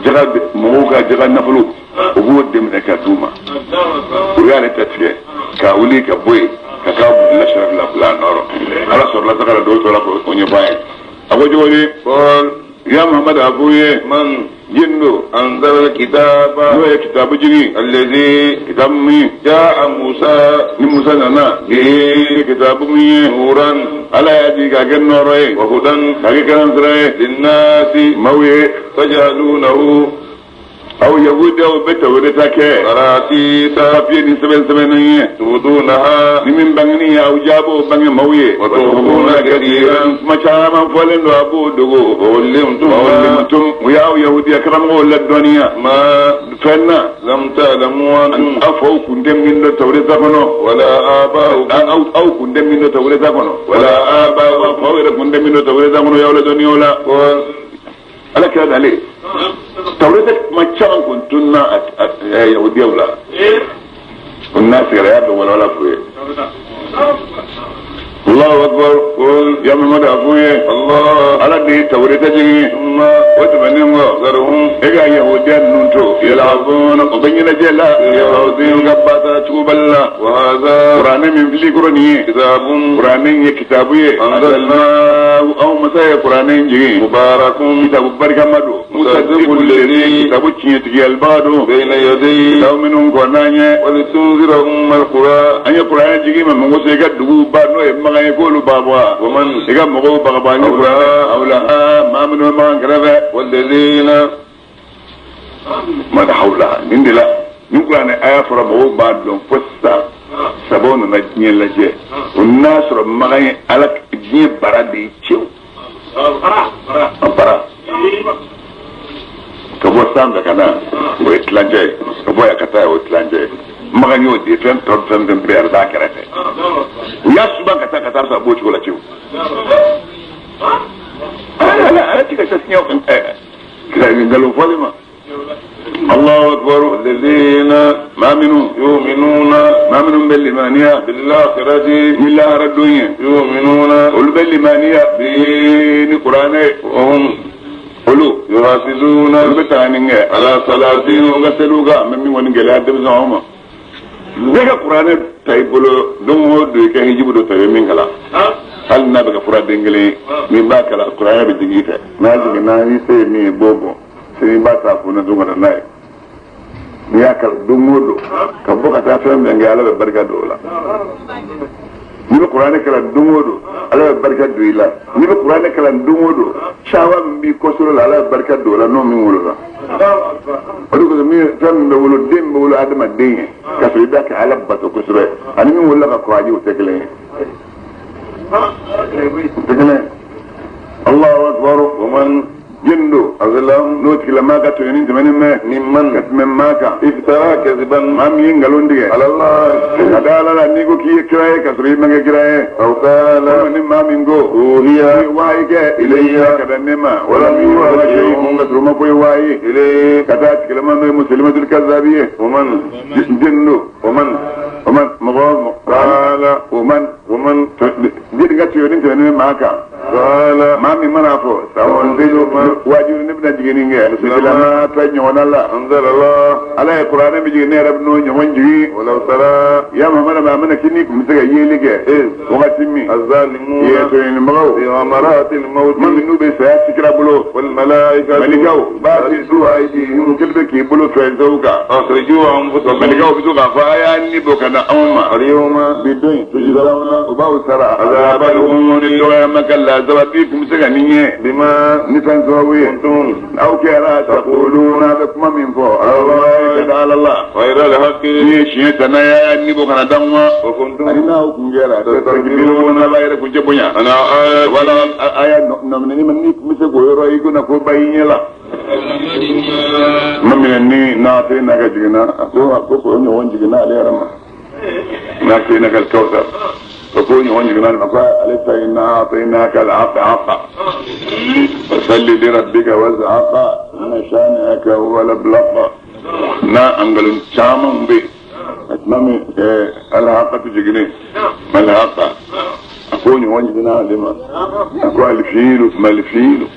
jaga mɔgɔw ka jaga nafolo u b'o dɛmɛ ka d'u ma u y'ale ta tigɛ k'a wuli ka bɔ yen ka taa lasara bila a nɔrɔ ala sɔrɔla sa ka na dɔw tɔla k'o ɲɛfɔ a ye a ko cogo di ya Muhammad a f'u ye man jindo anzala kitaba n'o ye kitabu jigin allazi kitabu min jaa Musa ni Musa nana bihi kitabu min ye nuran ala y'a jigin k'a kɛ nɔɔrɔ ye wa hudan k'a kɛ kalan sira ye linnasi maaw ye tajalunahu aw yahudiyaw bɛ tawureta kɛ qaratisa papiye ni sɛbɛn sɛbɛnnen ye tudunaha ni min bangeni ye aw jaab'o bange maaw ye wa tukhfuna kathiran kuma caman fɔlen don a b'o dogo wa ullimtum wa ullimtum u y'aw yahudiya karamɔgɔw ladɔnniya ma fɛn na lam ta'lamu antum aw faw kun tɛ min dɔn tawureta kɔnɔ wala aba'ukum aw kun tɛ min dɔn tawureta kɔnɔ wala aba'ukum aw faw yɛrɛ kun tɛ min dɔn tawureta kɔnɔ y'aw ladɔnniya o la ala kira dalen tawureta kuma caman kun tunna yahudiyaw la o n'a sigira y'a bɛɛ walawala f'u ye Allahu akbar qul ya Muhammad a f'u ye Allah ala de ye tawureta jigin thumma o tɛmɛnen kɔ zarhum e ka yahudiya ninnu to yalabuna o bɛ ɲɛnajɛ la yahudiyaw ka baatara cogobali la wa hadha kuranɛ min fili kɔrɔ nin ye kitabun kuranɛ ye kitabu ye anzalnahu anw masa ye kuranɛ in jigin mubarakun kitabu barikama don musaddiqul ladhi kitabu tiɲɛtigiyalibaga don bayna yadayhi kitabu minnu kɔnna an ɲɛ wa litunzira ummal qura an ye kuranɛ jigin ma mun kosɔn i ka duguw ba n'o ye makan ye k'olu ba bɔ wa wa man i ka mɔgɔw bagaba an ye kuranɛ awla maa minnu bɛ makan kɛrɛfɛ walladhina man hawla nin de la nin kuranɛ aya fɔra mɔgɔw b'a dɔn fo sisan sabaw nana diɲɛ lajɛ o n'a sɔrɔ makan ye ala diɲɛ bara de ye cew a bara ka bɔ sanfɛ ka na o ye tilancɛ ye ka bɔ yan ka taa o ye tilancɛ ye makan y'o de ye fɛn tɔ fɛn fɛn bɛɛ a bɛ taa kɛrɛfɛ u y'a suban ka taa sɔrɔ a b'o cogo la cew ala ala ti ka se siɲɛ nkalon fɔli ma Allahu akbar walladhina maa minnu yu'minuna maa minnu bɛ limaniya bil akhirati ni lahara don ye yu'minuna olu bɛ limaniya bi ni kuranɛ ye wa hum olu yuhafizuna olu bɛ taa nin kɛ ala salatihim u ka seliw kan an bɛ min kɔni gɛlɛya denmisɛnw ma bɛɛ ka kuranɛ ta i bolo don o don i ka hijibu dɔ ta i bɛ min kalan hali n'a bɛ kɛ furaden kelen ye n'i b'a kalan kuranɛ bɛ jigin i fɛ n'a jiginna i se ye min ye i b'o bɔ sini i b'a ta a kun na don ka na n'a ye n'i y'a kalan don o don ka bɔ ka taa fɛn fɛn kɛ ala bɛ barika don o la n'i bɛ kuranɛ kalan don o don ala bɛ barika don i la n'i bɛ kuranɛ kalan don o don cawa min b'i kɔsɔrɔ la ala bɛ barika don o la n'o min wolola o de kosɔn min fɛn min bɛ wolo den bɛ wolo adamaden ye ka sɔrɔ i b'a kɛ ala bato kosɛbɛ ani min wolola ka kɔrɔ a ye o tɛ kelen ye o tɛ kelen ye Allahu akbar wa man jendo azlam n'o tigilamaa ka tɔɲɔni tɛmɛnen bɛ mimman ka tɛmɛ maa kan iftara kadhiban maa min ye nkalon tigɛ ala Allah ka da ala la n'i ko k'i ye kira ye ka sɔrɔ i ma kɛ kira ye aw qala walima ni maa min ko uhiya i ye wahayi kɛ ilayya ka da ne ma wala min yuha shay'un ka sɔrɔ o ma ko ye wahayi ilayhi ka taa tigilama n'o ye musalimatul kazabi ye wa man jendo wa man o man mɔgɔ o mɔgɔ qala o man wa man jeli ka tɔɲɔni tɛmɛnen bɛ maa kan qala maa min mana fɔ sa'unzilu wajibi ne bɛna jigin nin kɛ misilama ta ɲɔgɔnna la anzala Allah ala ye kuranɛ min jigin ne yɛrɛ bɛ n'o ɲɔgɔn jigin walau tara ya Muhammad ma mana k'i kun bɛ se ka yeli kɛ iz wagati min az-zalimuna ye tɔɲɔnibagaw fi ghamaratil mawt ma minnu bɛ saya sikira bolo wal malaikatu malikaw basitu aydihim kelen bɛ k'i bolo fɛnsɛw kan akhriju anfusakum malikaw bɛ to k'a fɔ a y'a ni bɔ ka na anw ma al-yawma bi don in tujzawna u b'aw sara azabal huni dɔgɔyama ka lazaba bi kun bɛ se ka nin ɲɛ bima ni fɛn sababu ye kuntum aw kɛra taquluna bɛ kuma min fɔ ala ka da ala la ghayra al-haqqi ni ye siɲɛ ta n'a y'a ni bɔ ka na d'anw ma wa kuntum ani n'aw kun kɛra tastakbiruna b'a yɛrɛ kun cɛ bonya ana ayati wala a y'a nɔminɛni ma ni kun bɛ se k'o yɔrɔ i ko ko ba i ɲɛ la ma minɛ ni n'a tɛ n'a ka jiginna a ko ko ɲɔgɔn jiginna ale yɛrɛ ma n'a tɛ n'a ka kawsar ko ɲɔgɔn jiginna ale ma ko ale ta in n'a tɛ n'a ka afa fasalli li rabbika waz'aqa Inna shani'aka huwa al-abtar. Na an nkalon caman bɛ yen a tuma min alhaqatu jiginnen, malhaqa, a ko ɲɔgɔn jiginna ale ma. A ko alfilu malfilu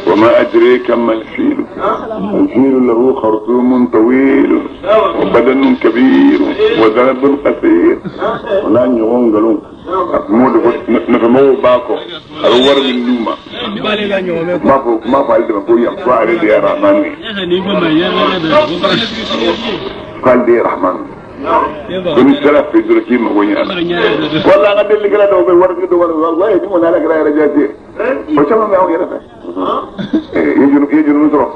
وما أدريك ما الفيل، الفيل له خرطوم طويل وبدن كبير وذنب قصير. O n'a ɲɔgɔn nkalon, a tun b'o de fɔ nafamɔgɔw b'a kɔ, a bɛ wari min d'u ma, n b'a fɔ n b'a fɔ ale de ma ko yan, ko ale de ye Rahman ye, k'ale de ye Rahman ye, ko ni sera fɛ dɔrɔn k'i mago ɲɛna. Wala an ka delikɛla dɔw bɛ waritigi dɔw wari, walayi, ni kɔni Ala kɛra yɛrɛ jate ye, o caman bɛ anw yɛrɛ fɛ. I ye jurumu sɔrɔ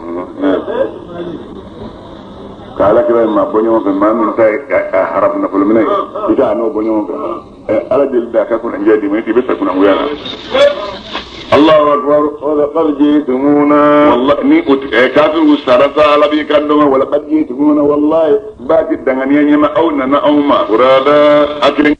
ka Ala kira ma bɔ ɲɔgɔn fɛ, maa min ta ye haramu nafolo minɛ ye, i ka n'o bɔ ɲɔgɔn fɛ. Ala deli da ka kunnandiya d'i ma, i bɛ sa kunnangoya la. Allahu akbar. ولقد جئتمونا. Wallahi ni o kafiru sara sa, Ala b'i kan dɔn. Walaqad jitumuna, wallahi ba ti danganiya ɲɛma, aw nana anw ma فرادا. A kelen.